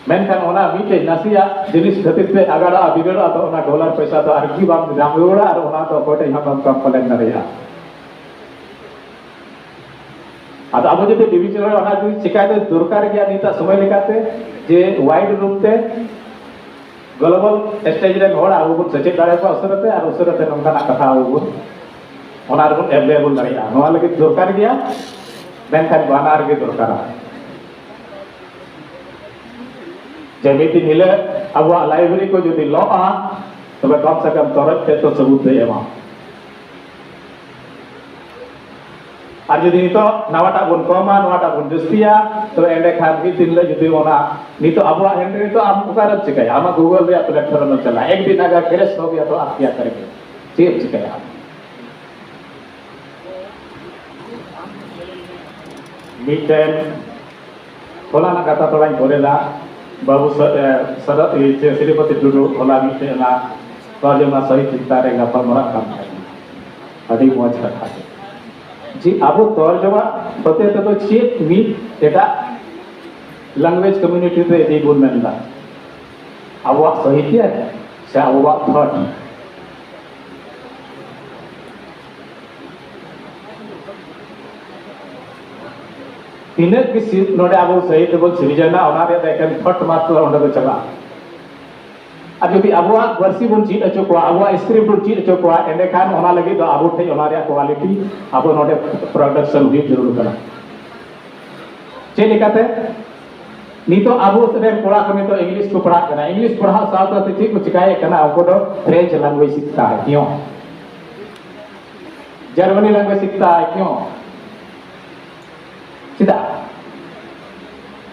ᱢᱮᱱᱠᱷᱟᱱ ᱚᱱᱟ ᱢᱤᱫᱴᱮᱡ ᱱᱟᱥᱮᱭᱟᱜ ᱡᱤᱱᱤᱥ ᱠᱷᱟᱹᱛᱤᱨ ᱛᱮ ᱟᱜᱟᱲᱚᱜᱼᱟ, ᱵᱤᱜᱟᱲᱚᱜᱼᱟ, ᱛᱚ ᱚᱱᱟ ᱰᱚᱞᱟᱨ ᱯᱚᱭᱥᱟ ᱫᱚ ᱟᱨᱠᱤ ᱵᱟᱢ ᱧᱟᱢ ᱨᱩᱣᱟᱹᱲᱟ ᱟᱨ ᱚᱱᱟ ᱫᱚ ᱚᱠᱚᱭ ᱴᱷᱮᱡ ᱦᱚᱸ ᱵᱟᱢ ᱠᱚᱢᱯᱞᱮᱱ ᱫᱟᱲᱮᱭᱟᱜᱼᱟ᱾ ᱟᱫᱚ ᱟᱵᱚ ᱡᱩᱫᱤ ᱰᱤᱵᱷᱤᱡᱚᱱ ᱨᱮ ᱚᱱᱟ ᱡᱩᱫᱤ ᱪᱤᱠᱟᱹᱭ ᱫᱚ ᱫᱚᱨᱠᱟᱨ ᱜᱮᱭᱟ ᱱᱤᱛᱟᱜ ᱥᱚᱢᱚᱭ ᱞᱮᱠᱟᱛᱮ, ᱡᱮ ᱣᱟᱭᱤᱰ ᱨᱩᱯ ᱛᱮ ᱜᱞᱳᱵᱟᱞ ᱥᱴᱮᱡ ᱨᱮᱱ ᱦᱚᱲ ᱟᱵᱚ ᱵᱚᱱ ᱥᱮᱪᱮᱫ ᱫᱟᱲᱮᱭᱟᱠᱚᱣᱟ ᱩᱥᱟᱹᱨᱟᱛᱮ, ᱟᱨ ᱩᱥᱟᱹᱨᱟᱛᱮ ᱱᱚᱝᱠᱟᱱᱟᱜ ᱠᱟᱛᱷᱟ ᱟᱵᱚ ᱵᱚᱱ, ᱚᱱᱟ ᱨᱮᱵᱚᱱ ᱮᱵᱷᱮᱞᱮᱵᱚᱞ ᱫᱟᱲᱮᱭᱟᱜᱼᱟ᱾ ᱱᱚᱣᱟ ᱞᱟᱹᱜᱤᱫ ᱫᱚᱨᱠᱟᱨ ᱜᱮᱭᱟ, ᱢᱮᱱᱠᱷᱟᱱ ᱵᱟᱱᱟᱨ ᱜᱮ ᱫᱚᱨᱠᱟᱨᱟ᱾ ᱡᱮ ᱢᱤᱫ ᱫᱤᱱ ᱦᱤᱞᱳᱜ ᱟᱵᱚᱣᱟᱜ ᱞᱟᱭᱵᱨᱮᱨᱤ ᱠᱚ ᱡᱩᱫᱤ ᱞᱚᱜᱼᱟ, ᱛᱚᱵᱮ ᱠᱚᱢ ᱥᱮ ᱠᱚᱢ ᱛᱚᱨᱚᱡ ᱛᱮ ᱛᱚ ᱥᱟᱹᱵᱩᱛ ᱫᱚᱭ ᱮᱢᱟ᱾ ᱟᱨ ᱡᱩᱫᱤ ᱱᱤᱛᱚᱜ ᱱᱟᱣᱟᱴᱟᱜ ᱵᱚᱱ ᱠᱚᱢᱟ, ᱱᱚᱣᱟᱴᱟᱜ ᱵᱚᱱ ᱡᱟᱹᱥᱛᱤᱭᱟ, ᱛᱚᱵᱮ ᱮᱸᱰᱮᱠᱷᱟᱱ ᱢᱤᱫ ᱫᱤᱱ ᱦᱤᱞᱳᱜ ᱡᱩᱫᱤ ᱚᱱᱟ ᱱᱤᱛᱚᱜ ᱟᱵᱚᱣᱟᱜ ᱦᱮᱱᱰ ᱨᱮ ᱱᱤᱛᱚᱜ ᱟᱢ ᱚᱠᱟᱨᱮᱢ ᱪᱤᱠᱟᱹᱭᱟ? ᱟᱢᱟᱜ ᱜᱩᱜᱚᱞ ᱨᱮᱭᱟᱜ ᱯᱞᱟᱴᱯᱷᱚᱨᱢ ᱮᱢ ᱪᱟᱞᱟᱜᱼᱟ, ᱮᱠ ᱫᱤᱱ ᱟᱜᱟᱨ ᱠᱨᱮᱥ ᱦᱳ ᱜᱟᱭᱟ ᱛᱚ ᱟᱯ ᱠᱭᱟ ᱠᱟᱨᱮᱸᱜᱮ? ᱪᱮᱫ ᱮᱢ ᱪᱤᱠᱟᱹᱭᱟ ᱟᱢ? ᱢᱤᱫᱴᱮᱱ ᱦᱚᱞᱟᱱᱟᱜ ᱠᱟᱛᱷᱟ ᱛᱷᱚᱲᱟᱧ ᱯᱚᱨᱮᱫᱟ᱾ ᱵᱟᱹᱵᱩ ᱥᱟ-, ᱮ, ᱥᱟᱨᱟ-, ᱤᱭᱟᱹ, ᱪᱮ, ᱥᱨᱤᱯᱚᱛᱤ ᱴᱩᱰᱩ ᱦᱚᱞᱟ ᱢᱤᱫᱴᱮᱱ ᱚᱱᱟ ᱛᱚᱨᱡᱚᱢᱟ ᱥᱟᱹᱦᱤᱛ ᱪᱮᱛᱟᱱ ᱨᱮ ᱜᱟᱯᱟᱞ ᱢᱟᱨᱟᱜ ᱠᱟᱱ ᱛᱟᱦᱮᱸᱱᱟ᱾ ᱟᱹᱰᱤ ᱢᱚᱡᱽ ᱠᱟᱛᱷᱟ ᱜᱮ᱾ ᱡᱮ ᱟᱵᱚ ᱛᱚᱨᱡᱚᱢᱟ ᱦᱚᱛᱮ ᱛᱮᱫᱚ ᱪᱮᱫ ᱢᱤᱫ ᱮᱴᱟᱜ language community ᱨᱮ ᱤᱫᱤ ᱵᱚᱱ ᱢᱮᱱᱫᱟ? ᱟᱵᱚᱣᱟᱜ ᱥᱟᱹᱦᱤᱛᱭᱚ ᱥᱮ ᱟᱵᱚᱣᱟᱜ thought? ᱛᱤᱱᱟᱹᱜ ᱜᱮ ᱥᱤ-, ᱱᱚᱰᱮ ᱟᱵᱚ ᱥᱟᱹᱦᱤᱛ ᱵᱚᱱ ᱥᱤᱨᱡᱚᱱᱟ, ᱚᱱᱟ ᱨᱮᱭᱟᱜ ᱫᱚ ᱮᱠᱮᱱ thought ᱢᱟᱛᱨᱚ ᱚᱸᱰᱮ ᱫᱚ ᱪᱟᱞᱟᱜᱼᱟ᱾ ᱟᱨ ᱡᱩᱫᱤ ᱟᱵᱚᱣᱟᱜ ᱯᱟᱹᱨᱥᱤ ᱵᱚᱱ ᱪᱮᱫ ᱦᱚᱪᱚ ᱠᱚᱣᱟ, ᱟᱵᱚᱣᱟᱜ script ᱵᱚᱱ ᱪᱮᱫ ᱦᱚᱪᱚ ᱠᱚᱣᱟ, ᱮᱸᱰᱮᱠᱷᱟᱱ ᱚᱱᱟ ᱞᱟᱹᱜᱤᱫ ᱫᱚ ᱟᱵᱚ ᱴᱷᱮᱱ ᱚᱱᱟ ᱨᱮᱭᱟᱜ quality ᱟᱵᱚ ᱱᱚᱰᱮ production ᱦᱩᱭᱩᱜ ᱡᱟᱹᱨᱩᱲ ᱠᱟᱱᱟ᱾ ᱪᱮᱫ ᱞᱮᱠᱟᱛᱮ? ᱱᱤᱛᱚᱜ ᱟᱵᱚ ᱨᱮᱱ ᱠᱚᱲᱟ ᱠᱚ ᱱᱤᱛᱚᱜ English ᱠᱚ ᱯᱟᱲᱦᱟᱜ ᱠᱟᱱᱟ, English ᱯᱟᱲᱦᱟᱣ ᱥᱟᱶ ᱥᱟᱶᱛᱮ ᱪᱮᱫ ᱠᱚ ᱪᱤᱠᱟᱭᱮᱫ ᱠᱟᱱᱟ? ᱩᱱᱠᱩ ᱫᱚ French language ᱥᱤᱠᱷᱛᱟ ᱦᱮ ᱠᱤᱭᱚᱸ, Germany language ᱥᱤᱠᱷᱛᱟ ᱦᱮ ᱠᱤᱭᱚᱸ? ᱪᱮᱫᱟᱜ?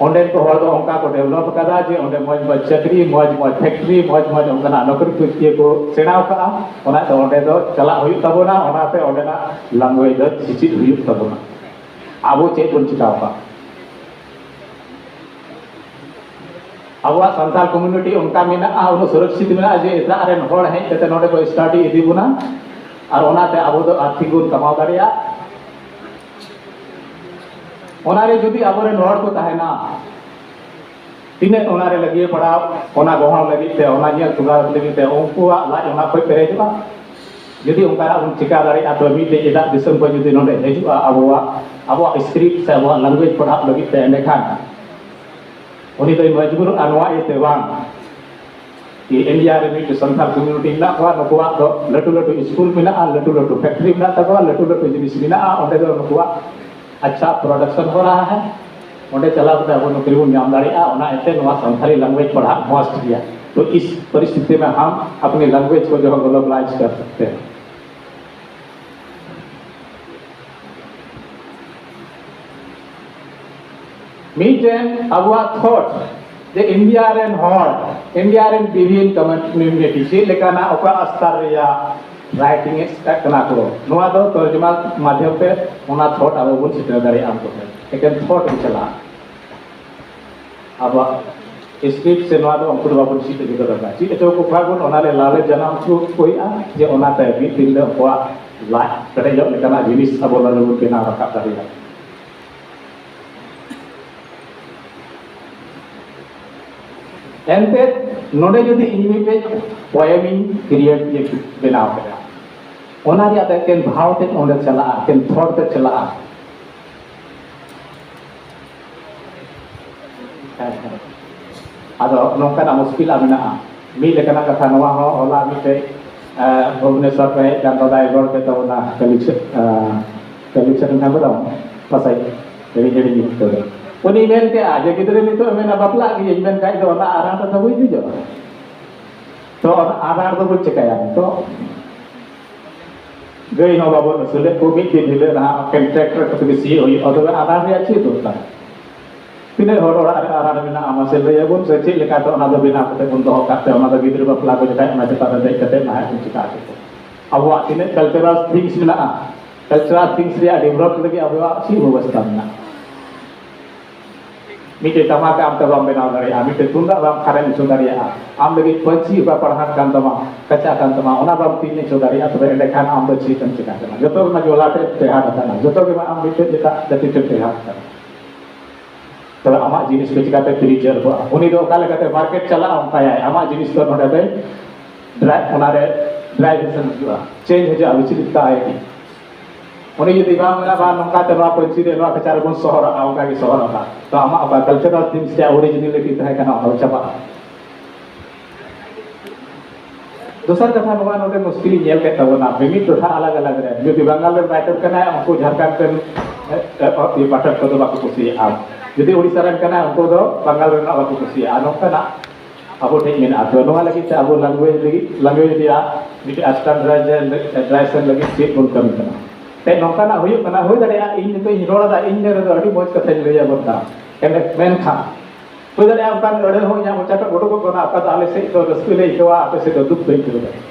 ᱚᱸᱰᱮᱱ ᱠᱚ ᱦᱚᱲ ᱫᱚ ᱚᱱᱠᱟ ᱠᱚ develop ᱟᱠᱟᱫᱟ ᱡᱮ ᱚᱸᱰᱮ ᱢᱚᱡᱽ ᱢᱚᱡᱽ ᱪᱟᱹᱠᱨᱤ, ᱢᱚᱡᱽ ᱢᱚᱡᱽ factory, ᱢᱚᱡᱽ ᱢᱚᱡᱽ ᱚᱱᱠᱟᱱᱟᱜ ᱱᱚᱠᱨᱤ ᱠᱚ ᱤᱭᱟᱹ ᱠᱚ ᱥᱮᱬᱟ ᱟᱠᱟᱫᱼᱟ᱾ ᱚᱱᱟ ᱫᱚ ᱚᱸᱰᱮ ᱫᱚ ᱪᱟᱞᱟᱜ ᱦᱩᱭᱩᱜ ᱛᱟᱵᱚᱱᱟ, ᱚᱱᱟᱛᱮ ᱚᱸᱰᱮᱱᱟᱜ language ᱫᱚ ᱪᱮᱪᱮᱫ ᱦᱩᱭᱩᱜ ᱛᱟᱵᱚᱱᱟ᱾ ᱟᱵᱚ ᱪᱮᱫ ᱵᱚᱱ ᱪᱤᱠᱟ ᱟᱠᱟᱫ? ᱟᱵᱚᱣᱟᱜ ᱥᱟᱱᱛᱟᱲ community ᱚᱱᱠᱟ ᱢᱮᱱᱟᱜᱼᱟ, ᱩᱱᱟᱹᱜ ᱥᱩᱨᱚᱠᱥᱤᱛ ᱢᱮᱱᱟᱜᱼᱟ ᱡᱮ ᱮᱴᱟᱜ ᱨᱮᱱ ᱦᱚᱲ ᱦᱮᱡ ᱠᱟᱛᱮ ᱱᱚᱰᱮ ᱠᱚ study ᱤᱫᱤ ᱵᱚᱱᱟ ᱟᱨ ᱚᱱᱟᱛᱮ ᱟᱵᱚ ᱫᱚ ᱟᱨᱛᱷᱤᱠ ᱵᱚᱱ ᱠᱟᱢᱟᱣ ᱫᱟᱲᱮᱭᱟᱜᱼᱟ᱾ ᱚᱱᱟᱨᱮ ᱡᱩᱫᱤ ᱟᱵᱚᱨᱮᱱ ᱦᱚᱲ ᱠᱚ ᱛᱟᱦᱮᱱᱟ, ᱛᱤᱱᱟᱹᱜ ᱚᱱᱟᱨᱮ ᱞᱟᱹᱜᱤᱭᱟᱹ ᱯᱟᱲᱟᱣ, ᱚᱱᱟ ᱜᱚᱦᱚᱲ ᱞᱟᱹᱜᱤᱫ ᱛᱮ, ᱚᱱᱟ ᱧᱮᱞ ᱥᱩᱫᱷᱟᱨ ᱞᱟᱹᱜᱤᱫ ᱛᱮ ᱩᱱᱠᱩᱣᱟᱜ ᱞᱟᱡ ᱚᱱᱟ ᱠᱷᱚᱡ ᱯᱮᱨᱮᱡᱚᱜᱼᱟ᱾ ᱡᱩᱫᱤ ᱚᱱᱠᱟᱱᱟᱜ ᱵᱚᱱ ᱪᱤᱠᱟ ᱫᱟᱲᱮᱭᱟᱜᱼᱟ, ᱛᱚᱵᱮ ᱢᱤᱫᱴᱮᱡ ᱮᱴᱟᱜ ᱫᱤᱥᱚᱢ ᱠᱷᱚᱱ ᱡᱩᱫᱤ ᱱᱚᱰᱮ ᱦᱤᱡᱩᱜᱼᱟ ᱟᱵᱚᱣᱟᱜ, ᱟᱵᱚᱣᱟᱜ script ᱥᱮ ᱟᱵᱚᱣᱟᱜ language ᱯᱟᱲᱦᱟᱜ ᱞᱟᱹᱜᱤᱫ ᱛᱮ, ᱮᱸᱰᱮᱠᱷᱟᱱ ᱩᱱᱤ ᱫᱚᱭ ᱢᱚᱡᱽᱵᱩᱨᱚᱜᱼᱟ ᱱᱚᱣᱟ ᱤᱭᱟᱹᱛᱮ, ᱵᱟᱝ ᱠᱤ ᱤᱱᱰᱤᱭᱟ ᱨᱮ ᱢᱤᱫᱴᱮᱡ ᱥᱟᱱᱛᱟᱲ community ᱢᱮᱱᱟᱜ ᱠᱚᱣᱟ, ᱱᱩᱠᱩᱣᱟᱜ ᱫᱚ ᱞᱟᱹᱴᱩ ᱞᱟᱹᱴᱩ ᱥᱠᱩᱞ ᱢᱮᱱᱟᱜᱼᱟ, ᱞᱟᱹᱴᱩ ᱞᱟᱹᱴᱩ factory ᱢᱮᱱᱟᱜ ᱛᱟᱠᱚᱣᱟ, ᱞᱟᱹᱴᱩ ᱞᱟᱹᱴᱩ ᱡᱤᱱᱤᱥ ᱢᱮᱱᱟᱜᱼᱟ, ᱚᱸᱰᱮ ᱫᱚ ᱱᱩᱠᱩᱣᱟᱜ ᱟᱪᱪᱷᱟ production ᱦᱚ ᱨᱟᱦᱟ ᱦᱟᱭ, ᱚᱸᱰᱮ ᱪᱟᱞᱟᱣ ᱠᱟᱛᱮ ᱟᱵᱚ ᱱᱚᱠᱨᱤ ᱵᱚᱱ ᱧᱟᱢ ᱫᱟᱲᱮᱭᱟᱜᱼᱟ᱾ ᱚᱱᱟ ᱤᱭᱟᱹᱛᱮ ᱱᱚᱣᱟ ᱥᱟᱱᱛᱟᱲᱤ language ᱯᱟᱲᱦᱟᱜ must ᱜᱮᱭᱟ᱾ ᱛᱚ ᱤᱥ ᱯᱚᱨᱤᱥᱛᱷᱤᱛᱤ ᱢᱮ ᱦᱟᱢ ᱟᱯᱱᱤ language ᱠᱚ ᱡᱚᱦᱚ globalize ᱠᱟᱨ ᱥᱟᱠᱛᱮ ᱦᱮᱸ᱾ ᱢᱤᱫᱴᱮᱱ ᱟᱵᱚᱣᱟᱜ thought ᱡᱮ ᱤᱱᱰᱤᱭᱟ ᱨᱮᱱ ᱦᱚᱲ, ᱤᱱᱰᱤᱭᱟ ᱨᱮᱱ ᱵᱤᱵᱷᱤᱱ community ᱪᱮᱫ ᱞᱮᱠᱟᱱᱟᱜ ᱚᱠᱟ ᱥᱛᱚᱨ ᱨᱮᱭᱟᱜ writing ᱮ ᱪᱮᱠᱟᱜ ᱠᱟᱱᱟ ᱠᱚ, ᱱᱚᱣᱟ ᱫᱚ ᱛᱚᱨᱡᱚᱢᱟ ᱢᱟᱫᱷᱭᱚᱢ ᱛᱮ ᱚᱱᱟ thought ᱟᱵᱚ ᱵᱚᱱ ᱥᱮᱴᱮᱨ ᱫᱟᱲᱮᱭᱟᱜᱼᱟ ᱩᱱᱠᱩ ᱴᱷᱮᱱ᱾ ᱮᱠᱮᱱ ᱛᱷᱚᱴ ᱜᱮ ᱪᱟᱞᱟᱜᱼᱟ᱾ ᱟᱵᱚᱣᱟᱜ ᱥᱠᱨᱤᱯᱴ ᱥᱮ ᱱᱚᱣᱟ ᱫᱚ ᱩᱱᱠᱩ ᱫᱚ ᱵᱟᱵᱚᱱ ᱪᱮᱫ ᱦᱚᱪᱚ ᱫᱟᱲᱮᱭᱟᱜᱼᱟ᱾ ᱪᱮᱫ ᱦᱚᱪᱚ ᱠᱚ ᱠᱷᱟᱱ ᱵᱚᱱ, ᱚᱱᱟ ᱨᱮ ᱞᱟᱞᱚᱪ ᱡᱟᱱᱟᱢ ᱦᱚᱪᱚ ᱠᱚ ᱦᱩᱭᱩᱜᱼᱟ ᱡᱮ ᱚᱱᱟᱛᱮ ᱢᱤᱫ ᱫᱤᱱ ᱫᱚ ᱟᱵᱚᱣᱟᱜ ᱞᱟᱡ ᱯᱮᱨᱮᱡᱚᱜ ᱞᱮᱠᱟᱱᱟᱜ ᱡᱤᱱᱤᱥ ᱟᱵᱚ ᱱᱚᱰᱮ ᱵᱚᱱ ᱵᱮᱱᱟᱣ ᱨᱟᱠᱟᱵ ᱫᱟᱲᱮᱭᱟᱜᱼᱟ᱾ ᱮᱱᱛᱮᱫ ᱱᱚᱰᱮ ᱡᱩᱫᱤ ᱤᱧ ᱢᱤᱫᱴᱮᱡ ᱯᱚᱭᱮᱢ ᱤᱧ ᱠᱨᱤᱭᱮᱴ, ᱵᱮᱱᱟᱣ ᱠᱮᱫᱟ, ᱚᱱᱟ ᱨᱮᱭᱟᱜ ᱫᱚ ᱮᱠᱮᱱ ᱵᱷᱟᱣ ᱛᱮᱫ ᱚᱸᱰᱮ ᱪᱟᱞᱟᱜᱼᱟ, ᱮᱠᱮᱱ ᱛᱷᱚᱴ ᱛᱮᱫ ᱪᱟᱞᱟᱜᱼᱟ᱾ ᱦᱮᱸ, ᱦᱮᱸ᱾ ᱟᱫᱚ ᱱᱚᱝᱠᱟᱱᱟᱜ ᱢᱩᱥᱠᱤᱞ ᱢᱮᱱᱟᱜᱼᱟ᱾ ᱢᱤᱫ ᱞᱮᱠᱟᱱᱟᱜ ᱠᱟᱛᱷᱟ ᱱᱚᱣᱟ ᱦᱚᱸ, ᱦᱚᱞᱟ ᱢᱤᱫᱴᱮᱡ, ᱮ, ᱵᱷᱩᱵᱽᱱᱮᱥᱚᱨ ᱨᱮ ᱦᱮᱡ ᱠᱟᱱ ᱫᱟᱫᱟᱭ ᱨᱚᱲ ᱠᱮᱫ ᱛᱟᱵᱚᱱᱟ, ᱠᱟᱹᱞᱤ ᱪᱮᱫ, ᱮ, ᱠᱟᱹᱞᱤ ᱪᱮᱫ ᱦᱮᱢᱵᱨᱚᱢ ᱯᱟᱥᱮᱡ, ᱦᱤᱲᱤᱧ ᱦᱤᱲᱤᱧ ᱧᱩᱛᱩᱢ ᱛᱟᱭ᱾ ᱩᱱᱤ ᱢᱮᱱ ᱠᱮᱜᱼᱟ ᱡᱮ, "ᱜᱤᱫᱽᱨᱟᱹ ᱱᱤᱛᱚᱜ ᱢᱮᱱᱟ ᱵᱟᱯᱞᱟᱜ ᱜᱤᱭᱟᱹᱧ, ᱢᱮᱱᱠᱷᱟᱡ ᱫᱚ ᱚᱱᱟ ᱟᱨᱟᱬ ᱨᱮᱫᱚ ᱵᱟᱹᱧ ᱫᱮᱡᱚᱜᱼᱟ᱾ ᱛᱚ ᱚᱱᱟ ᱟᱨᱟᱬ ᱫᱚ ᱵᱚᱱ ᱪᱮᱠᱟᱭᱟ ᱱᱤᱛᱚᱜ?" ᱜᱟᱹᱭ ᱦᱚᱸ ᱵᱟᱵᱚᱱ ᱟᱹᱥᱩᱞᱮᱫ ᱠᱚ, ᱢᱤᱫ ᱫᱤᱱ ᱦᱤᱞᱳᱜ ᱱᱟᱦᱟᱜ ᱮᱠᱮᱱ ᱴᱨᱟᱠᱴᱚᱨ ᱠᱚᱛᱮ ᱜᱮ ᱥᱤᱭᱳᱜ ᱦᱩᱭᱩᱜᱼᱟ, ᱛᱚᱵᱮ ᱟᱨᱟᱬ ᱨᱮᱭᱟᱜ ᱪᱮᱫ ᱫᱚᱨᱠᱟᱨ? ᱛᱤᱱᱟᱹᱜ ᱦᱚᱲ ᱚᱲᱟᱜ ᱨᱮ ᱟᱨᱟᱬ ᱢᱮᱱᱟᱜᱼᱟ, ᱢᱟᱥᱮ ᱞᱟᱹᱭ ᱟᱵᱚᱱ ᱥᱮ, ᱪᱮᱫ ᱞᱮᱠᱟᱛᱮ ᱚᱱᱟ ᱫᱚ ᱵᱮᱱᱟᱣ ᱠᱟᱛᱮ ᱵᱚᱱ ᱫᱚᱦᱚ ᱠᱟᱜ ᱛᱮ, ᱚᱱᱟ ᱫᱚ ᱜᱤᱫᱽᱨᱟᱹ ᱵᱟᱯᱞᱟ ᱠᱚ ᱡᱚᱠᱷᱟᱡ ᱚᱱᱟ ᱪᱮᱛᱟᱱ ᱨᱮ ᱫᱮᱡ ᱠᱟᱛᱮ ᱱᱟᱦᱟᱜ ᱵᱚᱱ ᱪᱤᱠᱟ ᱦᱚᱪᱚ ᱠᱚᱣᱟ? ᱟᱵᱚᱣᱟᱜ ᱛᱤᱱᱟᱹᱜ ᱠᱟᱞᱪᱟᱨᱟᱞ ᱛᱷᱤᱝᱥ ᱢᱮᱱᱟᱜᱼᱟ, ᱠᱟᱞᱪᱟᱨᱟᱞ ᱛᱷᱤᱝᱥ ᱨᱮᱭᱟᱜ ᱰᱮᱵᱷᱞᱚᱯ ᱞᱟᱹᱜᱤᱫ ᱟᱵᱚᱣᱟᱜ ᱪᱮᱫ ᱵᱮᱵᱚᱥᱛᱷᱟ ᱢᱮᱱᱟᱜᱼᱟ? ᱢᱤᱫᱴᱮᱡ ᱴᱟᱢᱟᱠ ᱟᱢ ᱛᱮ ᱵᱟᱢ ᱵᱮᱱᱟᱣ ᱫᱟᱲᱮᱭᱟᱜᱼᱟ, ᱢᱤᱫᱴᱮᱡ ᱛᱩᱢᱫᱟᱜ ᱵᱟᱢ ᱠᱷᱟᱨᱮᱡ ᱦᱚᱪᱚ ᱫᱟᱲᱮᱭᱟᱜᱼᱟ, ᱟᱢ ᱞᱟᱹᱜᱤᱫ ᱯᱟᱹᱧᱪᱤ ᱚᱠᱟ ᱯᱟᱲᱦᱟᱴ ᱠᱟᱱ ᱛᱟᱢᱟ, ᱠᱟᱪᱟ ᱠᱟᱱ ᱛᱟᱢᱟ, ᱚᱱᱟ ᱵᱟᱢ ᱛᱮᱧ ᱦᱚᱪᱚ ᱫᱟᱲᱮᱭᱟᱜᱼᱟ, ᱛᱚᱵᱮ ᱮᱸᱰᱮᱠᱷᱟᱱ ᱟᱢ ᱫᱚ ᱪᱮᱫ ᱮᱢ ᱪᱮᱠᱟ ᱠᱟᱱᱟ? ᱡᱚᱛᱚ ᱨᱮᱢᱟ ᱡᱚᱞᱟᱴ ᱮ ᱴᱮᱦᱟᱴ ᱟᱠᱟᱱᱟ, ᱡᱚᱛᱚ ᱜᱮ ᱢᱟ ᱟᱢ ᱢᱤᱫᱴᱮᱡ ᱮᱴᱟᱜ ᱡᱟᱹᱛᱤ ᱴᱷᱮᱱ ᱴᱮᱦᱟᱴ ᱟᱠᱟᱱᱟ᱾ ᱛᱚᱵᱮ ᱟᱢᱟᱜ ᱡᱤᱱᱤᱥ ᱠᱚ ᱪᱤᱠᱟᱛᱮ ᱯᱨᱤᱡᱟᱨᱵᱷᱚᱜᱼᱟ? ᱩᱱᱤ ᱫᱚ ᱚᱠᱟ ᱞᱮᱠᱟᱛᱮ ᱢᱟᱨᱠᱮᱴ ᱪᱟᱞᱟᱜᱼᱟ, ᱚᱱᱠᱟᱭᱟᱭ᱾ ᱟᱢᱟᱜ ᱡᱤᱱᱤᱥ ᱫᱚ ᱱᱚᱰᱮ ᱫᱚᱭ ᱰᱨᱟᱭ-, ᱚᱱᱟᱨᱮ ᱰᱨᱟᱭᱵᱷᱮᱥᱚᱱ ᱦᱤᱡᱩᱜᱼᱟ, ᱪᱮᱧᱡᱽ ᱦᱤᱡᱩᱜᱼᱟ, ᱵᱤᱪᱚᱞᱤᱛ ᱠᱟᱜᱼᱟᱭ᱾ ᱩᱱᱤ ᱡᱩᱫᱤ ᱵᱟᱝ ᱢᱮᱱᱟ, "ᱵᱟᱝ, ᱱᱚᱝᱠᱟ ᱛᱮ ᱱᱚᱣᱟ ᱯᱟᱹᱧᱪᱤ ᱨᱮ ᱱᱚᱣᱟ ᱠᱟᱪᱟ ᱨᱮᱵᱚᱱ ᱥᱚᱦᱚᱨᱟᱜᱼᱟ", ᱚᱱᱠᱟ ᱜᱮ ᱥᱚᱦᱚᱨᱚᱜᱼᱟ, ᱛᱚ ᱟᱢᱟᱜ ᱚᱠᱟ ᱠᱟᱞᱪᱟᱨᱟᱞ ᱛᱷᱤᱝᱥ ᱨᱮᱭᱟᱜ ᱚᱨᱤᱡᱤᱱᱟᱞᱤᱴᱤ ᱛᱟᱦᱮᱸ ᱠᱟᱱᱟ, ᱚᱱᱟ ᱫᱚ ᱪᱟᱵᱟᱜᱼᱟ᱾ ᱫᱚᱥᱟᱨ ᱠᱟᱛᱷᱟ ᱱᱚᱣᱟ, ᱱᱚᱰᱮ ᱢᱩᱥᱠᱤᱞ ᱤᱧ ᱧᱮᱞ ᱠᱮᱫ ᱛᱟᱵᱚᱱᱟ, ᱢᱤᱢᱤᱫ ᱴᱚᱴᱷᱟ ᱟᱞᱟᱜᱽ ᱟᱞᱟᱜᱽ ᱨᱮ, ᱡᱩᱫᱤ ᱵᱟᱝᱜᱟᱞ ᱨᱮᱱ ᱨᱟᱭᱴᱟᱨ ᱠᱟᱱᱟᱭ, ᱩᱱᱠᱩ ᱡᱷᱟᱲᱠᱷᱚᱸᱰ ᱨᱮᱱ, ᱮ, ᱮ, ᱤᱭᱟᱹ ᱯᱟᱴᱷᱚᱠ ᱠᱚᱫᱚ ᱵᱟᱠᱚ ᱠᱩᱥᱤᱭᱟᱜᱼᱟ, ᱡᱩᱫᱤ ᱳᱰᱤᱥᱟ ᱨᱮᱱ ᱠᱟᱱᱟᱭ, ᱩᱱᱠᱩ ᱫᱚ ᱵᱟᱝᱜᱟᱞ ᱨᱮᱱᱟᱜ ᱵᱟᱠᱚ ᱠᱩᱥᱤᱭᱟᱜᱼᱟ᱾ ᱱᱚᱝᱠᱟᱱᱟᱜ ᱟᱵᱚ ᱴᱷᱮᱱ ᱢᱮᱱᱟᱜᱼᱟ᱾ ᱛᱚ ᱱᱚᱣᱟ ᱞᱟᱹᱜᱤᱫ ᱛᱮ ᱟᱵᱚ ᱞᱮᱝᱜᱩᱭᱮᱡᱽ ᱞᱟᱹᱜᱤᱫ, ᱞᱮᱝᱜᱩᱭᱮᱡᱽ ᱨᱮᱭᱟᱜ ᱢᱤᱫᱴᱮᱡ ᱥᱴᱮᱱᱰᱟᱨᱰᱟᱭᱡᱮᱥᱚᱱ ᱞᱟᱹᱜᱤᱫ ᱪᱮᱫ ᱵᱚᱱ ᱠᱟᱹᱢᱤ ᱠᱟᱱᱟ? ᱛᱮ ᱱᱚᱝᱠᱟᱱᱟᱜ ᱦᱩᱭᱩᱜ ᱠᱟᱱᱟ, ᱦᱩᱭ ᱫᱟᱲᱮᱭᱟᱜᱼᱟ ᱤᱧ ᱱᱤᱛᱚᱜ ᱤᱧ ᱨᱚᱲ ᱮᱫᱟ, ᱤᱧ ᱨᱮᱫᱚ ᱟᱹᱰᱤ ᱢᱚᱡᱽ ᱠᱟᱛᱷᱟᱧ ᱞᱟᱹᱭ ᱟᱵᱚᱱ ᱠᱟᱱᱟ, ᱮᱱ-, ᱢᱮᱱᱠᱷᱟᱱ ᱦᱩᱭ ᱫᱟᱲᱮᱭᱟᱜᱼᱟ ᱚᱱᱠᱟᱱ ᱟᱹᱲᱟᱹ ᱦᱚᱸ ᱤᱧᱟᱹᱜ ᱢᱚᱪᱟ ᱠᱷᱚᱱ ᱩᱰᱩᱠᱚᱜ ᱠᱟᱱᱟ, ᱚᱠᱟ ᱫᱚ ᱟᱞᱮ ᱥᱮᱫ ᱫᱚ ᱨᱟᱹᱥᱠᱟᱹ ᱞᱮ ᱟᱹᱭᱠᱟᱹᱣᱟ, ᱟᱯᱮ ᱥᱮᱫ ᱫᱚ ᱫᱩᱠ ᱯᱮ ᱟᱹᱭᱠᱟᱹᱣ ᱫᱟᱲᱮᱭᱟᱜᱼᱟ᱾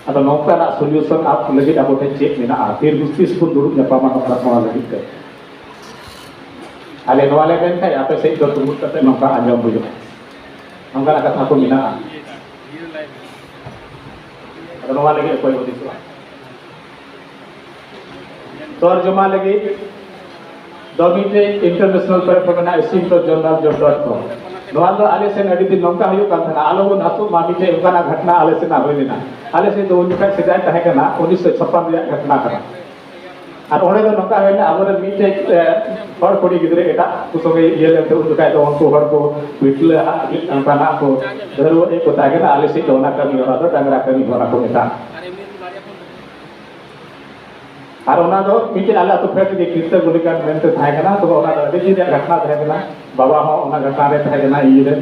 ᱟᱫᱚ ᱱᱚᱝᱠᱟᱱᱟᱜ ᱥᱚᱞᱤᱭᱩᱥᱚᱱ ᱟᱯ ᱞᱟᱹᱜᱤᱫ ᱟᱵᱚ ᱴᱷᱮᱱ ᱪᱮᱫ ᱢᱮᱱᱟᱜᱼᱟ? ᱛᱤᱨ ᱜᱩᱥᱴᱤ ᱥᱮᱵᱚᱱ ᱫᱩᱲᱩᱵ ᱧᱟᱯᱟᱢᱟ ᱱᱚᱝᱠᱟ ᱱᱚᱣᱟ ᱞᱟᱹᱜᱤᱫ ᱛᱮ᱾ ᱟᱞᱮ ᱱᱚᱣᱟ ᱞᱮ ᱢᱮᱱ ᱠᱷᱟᱡ ᱟᱯᱮ ᱥᱮᱫ ᱫᱚ ᱛᱩᱢᱩᱫ ᱠᱟᱛᱮ ᱱᱚᱝᱠᱟ ᱟᱸᱡᱚᱢ ᱦᱩᱭᱩᱜᱼᱟ, ᱱᱚᱝᱠᱟᱱᱟᱜ ᱠᱟᱛᱷᱟ ᱠᱚ ᱢᱮᱱᱟᱜᱼᱟ᱾ ᱟᱫᱚ ᱱᱚᱣᱟ ᱞᱟᱹᱜᱤᱫ ᱚᱠᱚᱭ ᱦᱩᱫᱤᱥᱚᱜᱼᱟ? ᱛᱚᱨᱡᱚᱢᱟ ᱞᱟᱹᱜᱤᱫ ᱫᱚ ᱢᱤᱫᱴᱮᱡ international platform ᱢᱮᱱᱟᱜᱼᱟ, ᱤᱥᱤᱱ ᱛᱚ ᱡᱚᱨᱱᱟᱞ ᱡᱚᱵ ᱰᱚᱴ ᱠᱚᱢ᱾ ᱱᱚᱣᱟ ᱫᱚ ᱟᱞᱮ ᱥᱮᱱ ᱟᱹᱰᱤ ᱫᱤᱱ ᱱᱚᱝᱠᱟ ᱦᱩᱭᱩᱜ ᱠᱟᱱ ᱛᱟᱦᱮᱱᱟ, ᱟᱞᱚ ᱵᱚᱱ ᱟᱹᱛᱩᱜ ᱢᱟ, ᱢᱤᱫᱴᱮᱡ ᱚᱱᱠᱟᱱᱟᱜ ᱜᱷᱚᱴᱱᱟ ᱟᱞᱮ ᱥᱮᱱᱟᱜ ᱦᱩᱭ ᱞᱮᱱᱟ᱾ ᱟᱞᱮ ᱥᱮᱫ ᱫᱚ ᱩᱱ ᱡᱚᱠᱷᱟᱡ ᱥᱮᱫᱟᱭ ᱛᱟᱦᱮᱸ ᱠᱟᱱᱟ, ᱩᱱᱤᱥᱥᱚ ᱪᱷᱟᱯᱯᱟᱱ ᱨᱮᱭᱟᱜ ᱜᱷᱚᱴᱱᱟ ᱠᱟᱱᱟ᱾ ᱟᱨ ᱚᱸᱰᱮ ᱫᱚ ᱱᱚᱝᱠᱟ ᱦᱩᱭᱱᱟ, ᱟᱵᱚᱨᱮᱱ ᱢᱤᱫᱴᱮᱡ, ᱮ, ᱦᱚᱲ ᱠᱩᱲᱤ ᱜᱤᱫᱽᱨᱟᱹ ᱮᱴᱟᱜ ᱠᱚ ᱥᱚᱸᱜᱮ ᱤᱭᱟᱹ ᱞᱮᱱᱛᱮ, ᱩᱱ ᱡᱚᱠᱷᱟᱡ ᱫᱚ ᱩᱱᱠᱩ ᱦᱚᱲ ᱠᱚ ᱯᱤᱴᱞᱟᱹ ᱟᱜ ᱚᱱᱠᱟᱱᱟᱜ ᱠᱚ ᱫᱷᱟᱹᱨᱣᱟᱹ ᱮᱫ ᱠᱚ ᱛᱟᱦᱮᱸ ᱠᱟᱱᱟ᱾ ᱟᱞᱮ ᱥᱮᱫ ᱫᱚ ᱚᱱᱟ ᱠᱟᱹᱢᱤ ᱦᱚᱨᱟ ᱫᱚ ᱰᱟᱝᱨᱟ ᱠᱟᱹᱢᱤ ᱦᱚᱨᱟ ᱠᱚ ᱢᱮᱛᱟᱜᱼᱟ᱾ ᱟᱨ ᱚᱱᱟ ᱫᱚ ᱢᱤᱫᱴᱮᱡ ᱟᱞᱮ ᱟᱹᱛᱩ ᱯᱷᱮᱰ ᱨᱮᱜᱮ ᱠᱤᱨᱛᱟᱹ ᱜᱩᱞᱤᱠᱟᱱᱰ ᱢᱮᱱᱛᱮ ᱛᱟᱦᱮᱸ ᱠᱟᱱᱟ᱾ ᱛᱚᱵᱮ ᱚᱱᱟ ᱫᱚ ᱟᱹᱰᱤ ᱫᱤᱱ ᱨᱮᱭᱟᱜ ᱜᱷᱚᱴᱱᱟ ᱛᱟᱦᱮᱸ ᱠᱟᱱᱟ᱾ ᱵᱟᱵᱟ ᱦᱚᱸ ᱚᱱᱟ ᱜᱷᱚᱴᱱᱟ ᱨᱮ ᱛᱟᱦᱮᱸ ᱠᱟᱱᱟ, ᱤᱭᱟᱹ ᱨᱮ᱾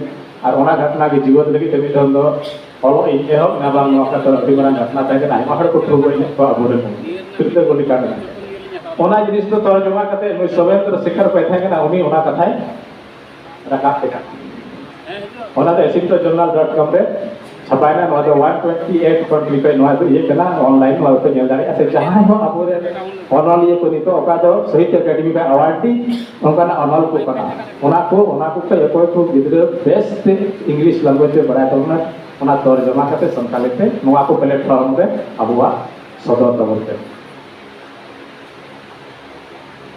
ᱟᱨ ᱚᱱᱟ ᱜᱷᱚᱴᱱᱟ ᱜᱮ ᱡᱤᱣᱮᱫ ᱞᱟᱹᱜᱤᱫ ᱛᱮ ᱢᱤᱫ ᱫᱚᱢ ᱫᱚ ᱚᱞᱚᱜ ᱤᱧ ᱮᱦᱚᱵ ᱮᱱᱟ, ᱵᱟᱝ ᱱᱚᱣᱟ ᱠᱟᱛᱷᱟ ᱫᱚ ᱟᱹᱰᱤ ᱢᱟᱨᱟᱝ ᱜᱷᱚᱴᱱᱟ ᱛᱟᱦᱮᱸ ᱠᱟᱱᱟ᱾ ᱟᱭᱢᱟ ᱦᱚᱲ ᱠᱚ ᱴᱷᱩ ᱜᱚᱡ ᱞᱮᱫ ᱠᱚᱣᱟ ᱟᱵᱚᱨᱮᱱ ᱠᱤᱨᱛᱟᱹ ᱜᱩᱞᱤᱠᱟᱱᱰ ᱨᱮ᱾ ᱚᱱᱟ ᱡᱤᱱᱤᱥ ᱫᱚ ᱛᱚᱨᱡᱚᱢᱟ ᱠᱟᱛᱮ ᱱᱩᱭ ᱥᱚᱵᱮᱱᱫᱨᱚ ᱥᱮᱠᱷᱚᱨ ᱚᱠᱚᱭ ᱛᱟᱦᱮᱸ ᱠᱟᱱᱟ, ᱩᱱᱤ ᱚᱱᱟ ᱠᱟᱛᱷᱟᱭ ᱨᱟᱠᱟᱵ ᱠᱮᱫᱟ᱾ ᱚᱱᱟ ᱫᱚ ᱮᱥᱤᱱᱛᱚ ᱡᱚᱨᱱᱟᱞ ᱰᱚᱴ ᱠᱚᱢ ᱨᱮ ᱪᱷᱟᱯᱟᱭᱮᱱᱟ᱾ ᱱᱚᱣᱟ ᱫᱚ ᱚᱣᱟᱱ ᱴᱩᱭᱮᱱᱴᱤ ᱮᱭᱤᱴ ᱠᱚᱱᱴᱨᱤ ᱠᱷᱚᱱ ᱱᱚᱣᱟ ᱫᱚ ᱤᱭᱟᱹ ᱠᱟᱱᱟ, ᱚᱱᱞᱟᱭᱤᱱ, ᱱᱚᱣᱟ ᱫᱚᱯᱮ ᱧᱮᱞ ᱫᱟᱲᱮᱭᱟᱜᱼᱟ᱾ ᱥᱮ ᱡᱟᱦᱟᱸᱭ ᱦᱚᱸ ᱟᱵᱚᱨᱮᱱ ᱚᱱᱚᱞᱤᱭᱟᱹ ᱠᱚ ᱱᱤᱛᱚᱜ ᱚᱠᱟ ᱫᱚ ᱥᱟᱦᱤᱛᱛᱚ ᱮᱠᱟᱰᱮᱢᱤ ᱠᱷᱚᱱ ᱟᱣᱟᱨᱰᱤ ᱚᱱᱠᱟᱱᱟᱜ ᱚᱱᱚᱞ ᱠᱚ ᱠᱟᱱᱟ, ᱚᱱᱟ ᱠᱚ, ᱚᱱᱟ ᱠᱚ ᱠᱷᱚᱱ ᱚᱠᱚᱭ ᱠᱚ ᱜᱤᱫᱽᱨᱟᱹ ᱵᱮᱥ ᱛᱮ ᱤᱝᱞᱤᱥ ᱞᱮᱝᱜᱩᱭᱮᱡᱽ ᱛᱮ ᱵᱟᱲᱟᱭ ᱛᱟᱵᱚᱱᱟ, ᱚᱱᱟ ᱛᱚᱨᱡᱚᱢᱟ ᱠᱟᱛᱮ ᱥᱟᱱᱛᱟᱲᱤ ᱛᱮ ᱱᱚᱣᱟ ᱠᱚ ᱯᱞᱟᱴᱯᱷᱚᱨᱢ ᱨᱮ ᱟᱵᱚᱣᱟᱜ ᱥᱚᱫᱚᱨ ᱛᱟᱵᱚᱱ ᱯᱮ᱾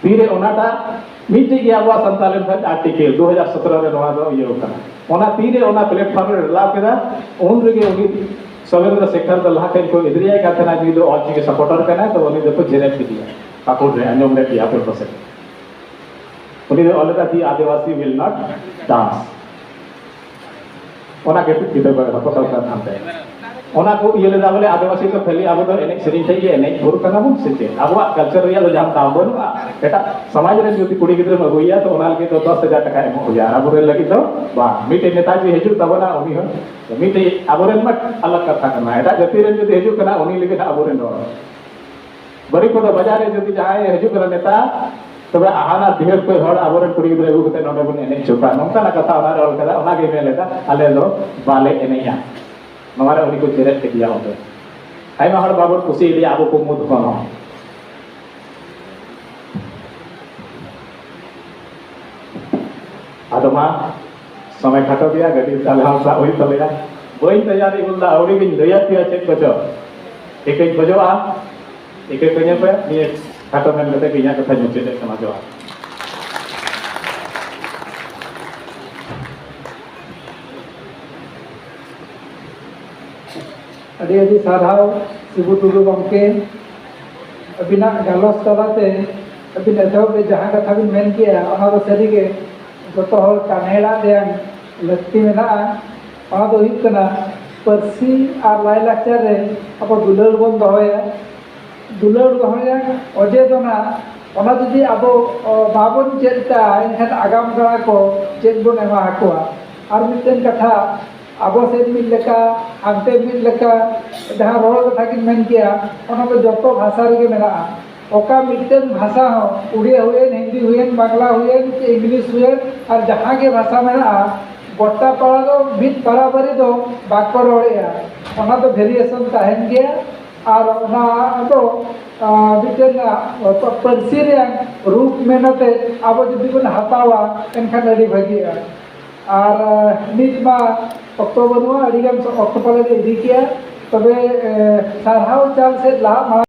ᱛᱤᱨᱮ ᱚᱱᱟᱴᱟᱜ ᱢᱤᱫᱴᱮᱡ ᱜᱮ ᱟᱵᱚᱣᱟᱜ ᱥᱟᱱᱛᱟᱲᱤ ᱵᱷᱟᱥᱟ ᱟᱨᱴᱤᱠᱮᱞ ᱫᱩ ᱦᱟᱡᱟᱨ ᱥᱚᱛᱨᱚ ᱨᱮ ᱱᱚᱣᱟ ᱫᱚ ᱤᱭᱟᱹ ᱠᱟᱱᱟ᱾ ᱚᱱᱟ ᱛᱤᱨᱮ ᱚᱱᱟ ᱯᱞᱟᱴᱯᱷᱚᱨᱢ ᱨᱮ ᱰᱷᱮᱞᱟᱣ ᱠᱮᱫᱟ, ᱩᱱ ᱨᱮᱜᱮ ᱩᱱᱤ ᱥᱚᱵᱮᱱᱫᱨᱚ ᱥᱮᱠᱷᱚᱨ ᱫᱚ ᱞᱟᱦᱟ ᱠᱷᱚᱱ ᱠᱚ ᱮᱫᱽᱨᱮᱭᱟᱭ ᱠᱟᱱ ᱛᱟᱦᱮᱱᱟ, ᱱᱩᱭ ᱫᱚ ᱚᱞᱪᱤᱠᱤ ᱥᱟᱯᱳᱨᱴᱟᱨ ᱠᱟᱱᱟᱭ, ᱛᱚ ᱩᱱᱤ ᱫᱚᱠᱚ ᱡᱮᱨᱮᱫ ᱠᱮᱫᱮᱭᱟ᱾ ᱯᱟᱹᱠᱩᱲ ᱨᱮ ᱟᱸᱡᱚᱢ ᱞᱮᱫ ᱜᱮᱭᱟ ᱟᱯᱮ ᱯᱟᱥᱮᱡ᱾ ᱩᱱᱤ ᱫᱚ ᱚᱞ ᱞᱮᱫᱟ, "The Adivasi will not dance." ᱚᱱᱟ ᱜᱮ ᱠᱤᱛᱟᱹᱵ ᱨᱮ ᱵᱟᱠᱚ ᱚᱞ ᱠᱟᱱ ᱛᱟᱦᱮᱸ᱾ ᱚᱱᱟ ᱠᱚ ᱤᱭᱟᱹ ᱞᱮᱫᱟ ᱵᱚᱞᱮ, ᱟᱹᱫᱤᱵᱟᱹᱥᱤ ᱫᱚ ᱠᱷᱟᱹᱞᱤ ᱟᱵᱚ ᱫᱚ ᱮᱱᱮᱡ ᱥᱮᱨᱮᱧ ᱴᱷᱮᱡ ᱜᱮ ᱮᱱᱮᱡ ᱵᱷᱳᱨ ᱠᱟᱱᱟ ᱵᱚᱱ ᱥᱮ ᱪᱮᱫ? ᱟᱵᱚᱣᱟᱜ ᱠᱟᱞᱪᱟᱨ ᱨᱮᱭᱟᱜ ᱫᱚ ᱡᱟᱦᱟᱱ ᱫᱟᱢ ᱵᱟᱹᱱᱩᱜᱼᱟ? ᱮᱴᱟᱜ ᱥᱚᱢᱟᱡᱽ ᱨᱮᱱ ᱡᱩᱫᱤ ᱠᱩᱲᱤ ᱜᱤᱫᱽᱨᱟᱹᱢ ᱟᱹᱜᱩᱭᱮᱭᱟ, ᱛᱚ ᱚᱱᱟ ᱞᱟᱹᱜᱤᱫ ᱫᱚ ᱫᱚᱥ ᱦᱟᱡᱟᱨ ᱴᱟᱠᱟ ᱮᱢᱚᱜ ᱦᱩᱭᱩᱜᱼᱟ, ᱟᱨ ᱟᱵᱚᱨᱮᱱ ᱞᱟᱹᱜᱤᱫ ᱫᱚ ᱵᱟᱝ᱾ ᱢᱤᱫᱴᱮᱡ ᱱᱮᱛᱟ ᱡᱩᱫᱤ ᱦᱤᱡᱩᱜ ᱛᱟᱵᱚᱱᱟ, ᱩᱱᱤ ᱦᱚᱸ ᱢᱤᱫᱴᱮᱡ ᱟᱵᱚᱨᱮᱱ ᱢᱟ ᱟᱞᱟᱜᱽ ᱠᱟᱛᱷᱟ ᱠᱟᱱᱟ, ᱮᱴᱟᱜ ᱡᱟᱹᱛᱤ ᱨᱮᱱ ᱡᱩᱫᱤ ᱦᱤᱡᱩᱜ ᱠᱟᱱᱟ, ᱩᱱᱤ ᱞᱟᱹᱜᱤᱫ ᱟᱵᱚᱨᱮᱱ ᱦᱚᱲ ᱵᱟᱹᱲᱤᱡ ᱠᱚᱫᱚ ᱵᱟᱡᱟᱨ ᱨᱮ ᱡᱩᱫᱤ ᱡᱟᱦᱟᱸᱭ ᱦᱤᱡᱩᱜ ᱠᱟᱱᱟ ᱱᱮᱛᱟ, ᱛᱚᱵᱮ ᱦᱟᱱᱟ ᱰᱷᱮᱨ ᱠᱚ ᱦᱚᱲ ᱟᱵᱚᱨᱮᱱ ᱠᱩᱲᱤ ᱜᱤᱫᱽᱨᱟᱹ ᱟᱹᱜᱩ ᱠᱟᱛᱮ ᱱᱚᱰᱮ ᱵᱚᱱ ᱮᱱᱮᱡ ᱦᱚᱪᱚ ᱠᱚᱣᱟ, ᱱᱚᱝᱠᱟᱱᱟᱜ ᱠᱟᱛᱷᱟ ᱚᱱᱟᱨᱮ ᱚᱞ ᱠᱟᱫᱟ᱾ ᱚᱱᱟᱜᱮ ᱢᱮᱱ ᱞᱮᱫᱟ, ᱟᱞᱮ ᱫᱚ ᱵᱟᱞᱮ ᱮᱱᱮᱡᱼᱟ᱾ ᱱᱚᱣᱟ ᱨᱮ ᱩᱱᱤ ᱠᱚ ᱡᱮᱨᱮᱫ ᱠᱮᱫᱮᱭᱟ ᱚᱸᱰᱮ᱾ ᱟᱭᱢᱟ ᱦᱚᱲ ᱵᱟᱵᱚᱱ ᱠᱩᱥᱤᱭᱟᱫᱮᱭᱟ ᱟᱵᱚ ᱠᱚ ᱢᱩᱫᱽ ᱠᱷᱚᱱ ᱦᱚᱸ᱾ ᱥᱚᱢᱚᱭ ᱠᱷᱟᱴᱚ ᱜᱮᱭᱟ, ᱜᱟᱹᱰᱤ ᱛᱟᱦᱞᱮ ᱦᱚᱸ ᱥᱟᱵ ᱦᱩᱭᱩᱜ ᱛᱟᱞᱮᱭᱟ᱾ ᱵᱟᱹᱧ ᱞᱟᱹᱭᱟ ᱨᱤᱢᱩᱞ ᱫᱟ, ᱟᱹᱣᱲᱤ ᱜᱤᱧ ᱞᱟᱹᱭᱟ ᱯᱮᱭᱟ ᱪᱮᱫ ᱠᱚᱪᱚ᱾ ᱴᱷᱤᱠᱟᱹᱧ ᱠᱷᱚᱡᱚᱜᱼᱟ, ᱴᱷᱤᱠᱟᱹ ᱠᱟᱹᱧᱟᱹ ᱯᱮ, ᱱᱤᱭᱟᱹ ᱠᱷᱟᱴᱚ ᱢᱮᱱ ᱠᱟᱛᱮ ᱜᱮ ᱤᱧᱟᱹᱜ ᱠᱟᱛᱷᱟᱧ ᱢᱩᱪᱟᱹᱫᱮᱫ ᱠᱟᱱᱟ᱾ ᱡᱚᱦᱟᱨ᱾ ᱟᱹᱰᱤ ᱟᱹᱰᱤ ᱥᱟᱨᱦᱟᱣ ᱥᱤᱵᱩ ᱴᱩᱰᱩ ᱜᱚᱢᱠᱮ, ᱟᱹᱵᱤᱱᱟᱜ ᱜᱟᱞᱚᱪ ᱛᱟᱞᱟᱛᱮ ᱟᱹᱵᱤᱱ ᱮᱛᱚᱦᱚᱵ ᱨᱮ ᱡᱟᱦᱟᱸ ᱠᱟᱛᱷᱟ ᱵᱤᱱ ᱢᱮᱱ ᱠᱮᱜᱼᱟ, ᱚᱱᱟ ᱫᱚ ᱥᱟᱹᱨᱤᱜᱮ ᱡᱚᱛᱚ ᱦᱚᱲ ᱠᱟᱱᱮᱲᱟ ᱨᱮᱭᱟᱜ ᱞᱟᱹᱠᱛᱤ ᱢᱮᱱᱟᱜᱼᱟ᱾ ᱚᱱᱟ ᱫᱚ ᱦᱩᱭᱩᱜ ᱠᱟᱱᱟ, ᱯᱟᱹᱨᱥᱤ ᱟᱨ ᱞᱟᱭᱼᱞᱟᱠᱪᱟᱨ ᱨᱮ ᱟᱵᱚ ᱫᱩᱞᱟᱹᱲ ᱵᱚᱱ ᱫᱚᱦᱚᱭᱟ᱾ ᱫᱩᱞᱟᱹᱲ ᱫᱚᱦᱚᱭᱟ, ᱚᱡᱮ ᱫᱚ ᱱᱟᱜ ᱚᱱᱟ ᱡᱩᱫᱤ ᱟᱵᱚ, ᱚ, ᱵᱟᱵᱚᱱ ᱪᱮᱫ ᱠᱟᱜᱼᱟ, ᱮᱱᱠᱷᱟᱱ ᱟᱜᱟᱢ ᱜᱟᱲᱟ ᱠᱚ ᱪᱮᱫ ᱵᱚᱱ ᱮᱢᱟ ᱟᱠᱚᱣᱟ? ᱟᱨ ᱢᱤᱫᱴᱮᱱ ᱠᱟᱛᱷᱟ, ᱟᱵᱚ ᱥᱮᱫ ᱢᱤᱫ ᱞᱮᱠᱟ, ᱦᱟᱱᱛᱮ ᱢᱤᱫ ᱞᱮᱠᱟ, ᱡᱟᱦᱟᱸ ᱨᱚᱲ ᱠᱟᱛᱷᱟ ᱠᱤᱱ ᱢᱮᱱ ᱠᱮᱭᱟ, ᱚᱱᱟ ᱫᱚ ᱡᱚᱛᱚ ᱵᱷᱟᱥᱟ ᱨᱮᱜᱮ ᱢᱮᱱᱟᱜᱼᱟ᱾ ᱚᱠᱟ ᱢᱤᱫᱴᱮᱱ ᱵᱷᱟᱥᱟ ᱦᱚᱸ, ᱩᱲᱤᱭᱟ ᱦᱩᱭᱮᱱ, ᱦᱤᱱᱫᱤ ᱦᱩᱭᱮᱱ, ᱵᱟᱝᱞᱟ ᱦᱩᱭᱮᱱ, ᱪᱮ ᱤᱝᱞᱤᱥ ᱦᱩᱭᱮᱱ, ᱟᱨ ᱡᱟᱦᱟᱸ ᱜᱮ ᱵᱷᱟᱥᱟ ᱢᱮᱱᱟᱜᱼᱟ, ᱜᱚᱴᱟ ᱯᱟᱲᱟ ᱫᱚ ᱢᱤᱫ ᱵᱟᱨᱟᱵᱟᱨᱤ ᱫᱚ ᱵᱟᱠᱚ ᱨᱚᱲᱮᱜᱼᱟ᱾ ᱚᱱᱟ ᱫᱚ ᱵᱷᱮᱨᱤᱭᱮᱥᱚᱱ ᱛᱟᱦᱮᱱ ᱜᱮᱭᱟ᱾ ᱟᱨ ᱚᱱᱟ ᱫᱚ, ᱟ, ᱢᱤᱫᱴᱮᱱ, ᱟ, ᱯᱟᱹᱨᱥᱤ ᱨᱮᱭᱟᱜ ᱨᱩᱯ ᱢᱮᱱᱟᱛᱮ ᱟᱵᱚ ᱡᱩᱫᱤ ᱵᱚᱱ ᱦᱟᱛᱟᱣᱟ, ᱮᱱᱠᱷᱟᱱ ᱟᱹᱰᱤ ᱵᱷᱟᱹᱜᱤᱜᱼᱟ᱾ ᱟᱨ, ᱟ, ᱱᱤᱛ ᱢᱟ ᱚᱠᱛᱚ ᱵᱟᱹᱱᱩᱜᱼᱟ, ᱟᱹᱰᱤᱜᱟᱱ ᱚᱠᱛᱚ ᱯᱟᱞᱮ ᱞᱮ ᱤᱫᱤ ᱠᱮᱜᱼᱟ᱾ ᱛᱚᱵᱮ, ᱮ, ᱥᱟᱨᱦᱟᱣ ᱪᱟᱞ ᱥᱮᱫ ᱞᱟᱦᱟᱜ ᱢᱟᱲᱟᱝ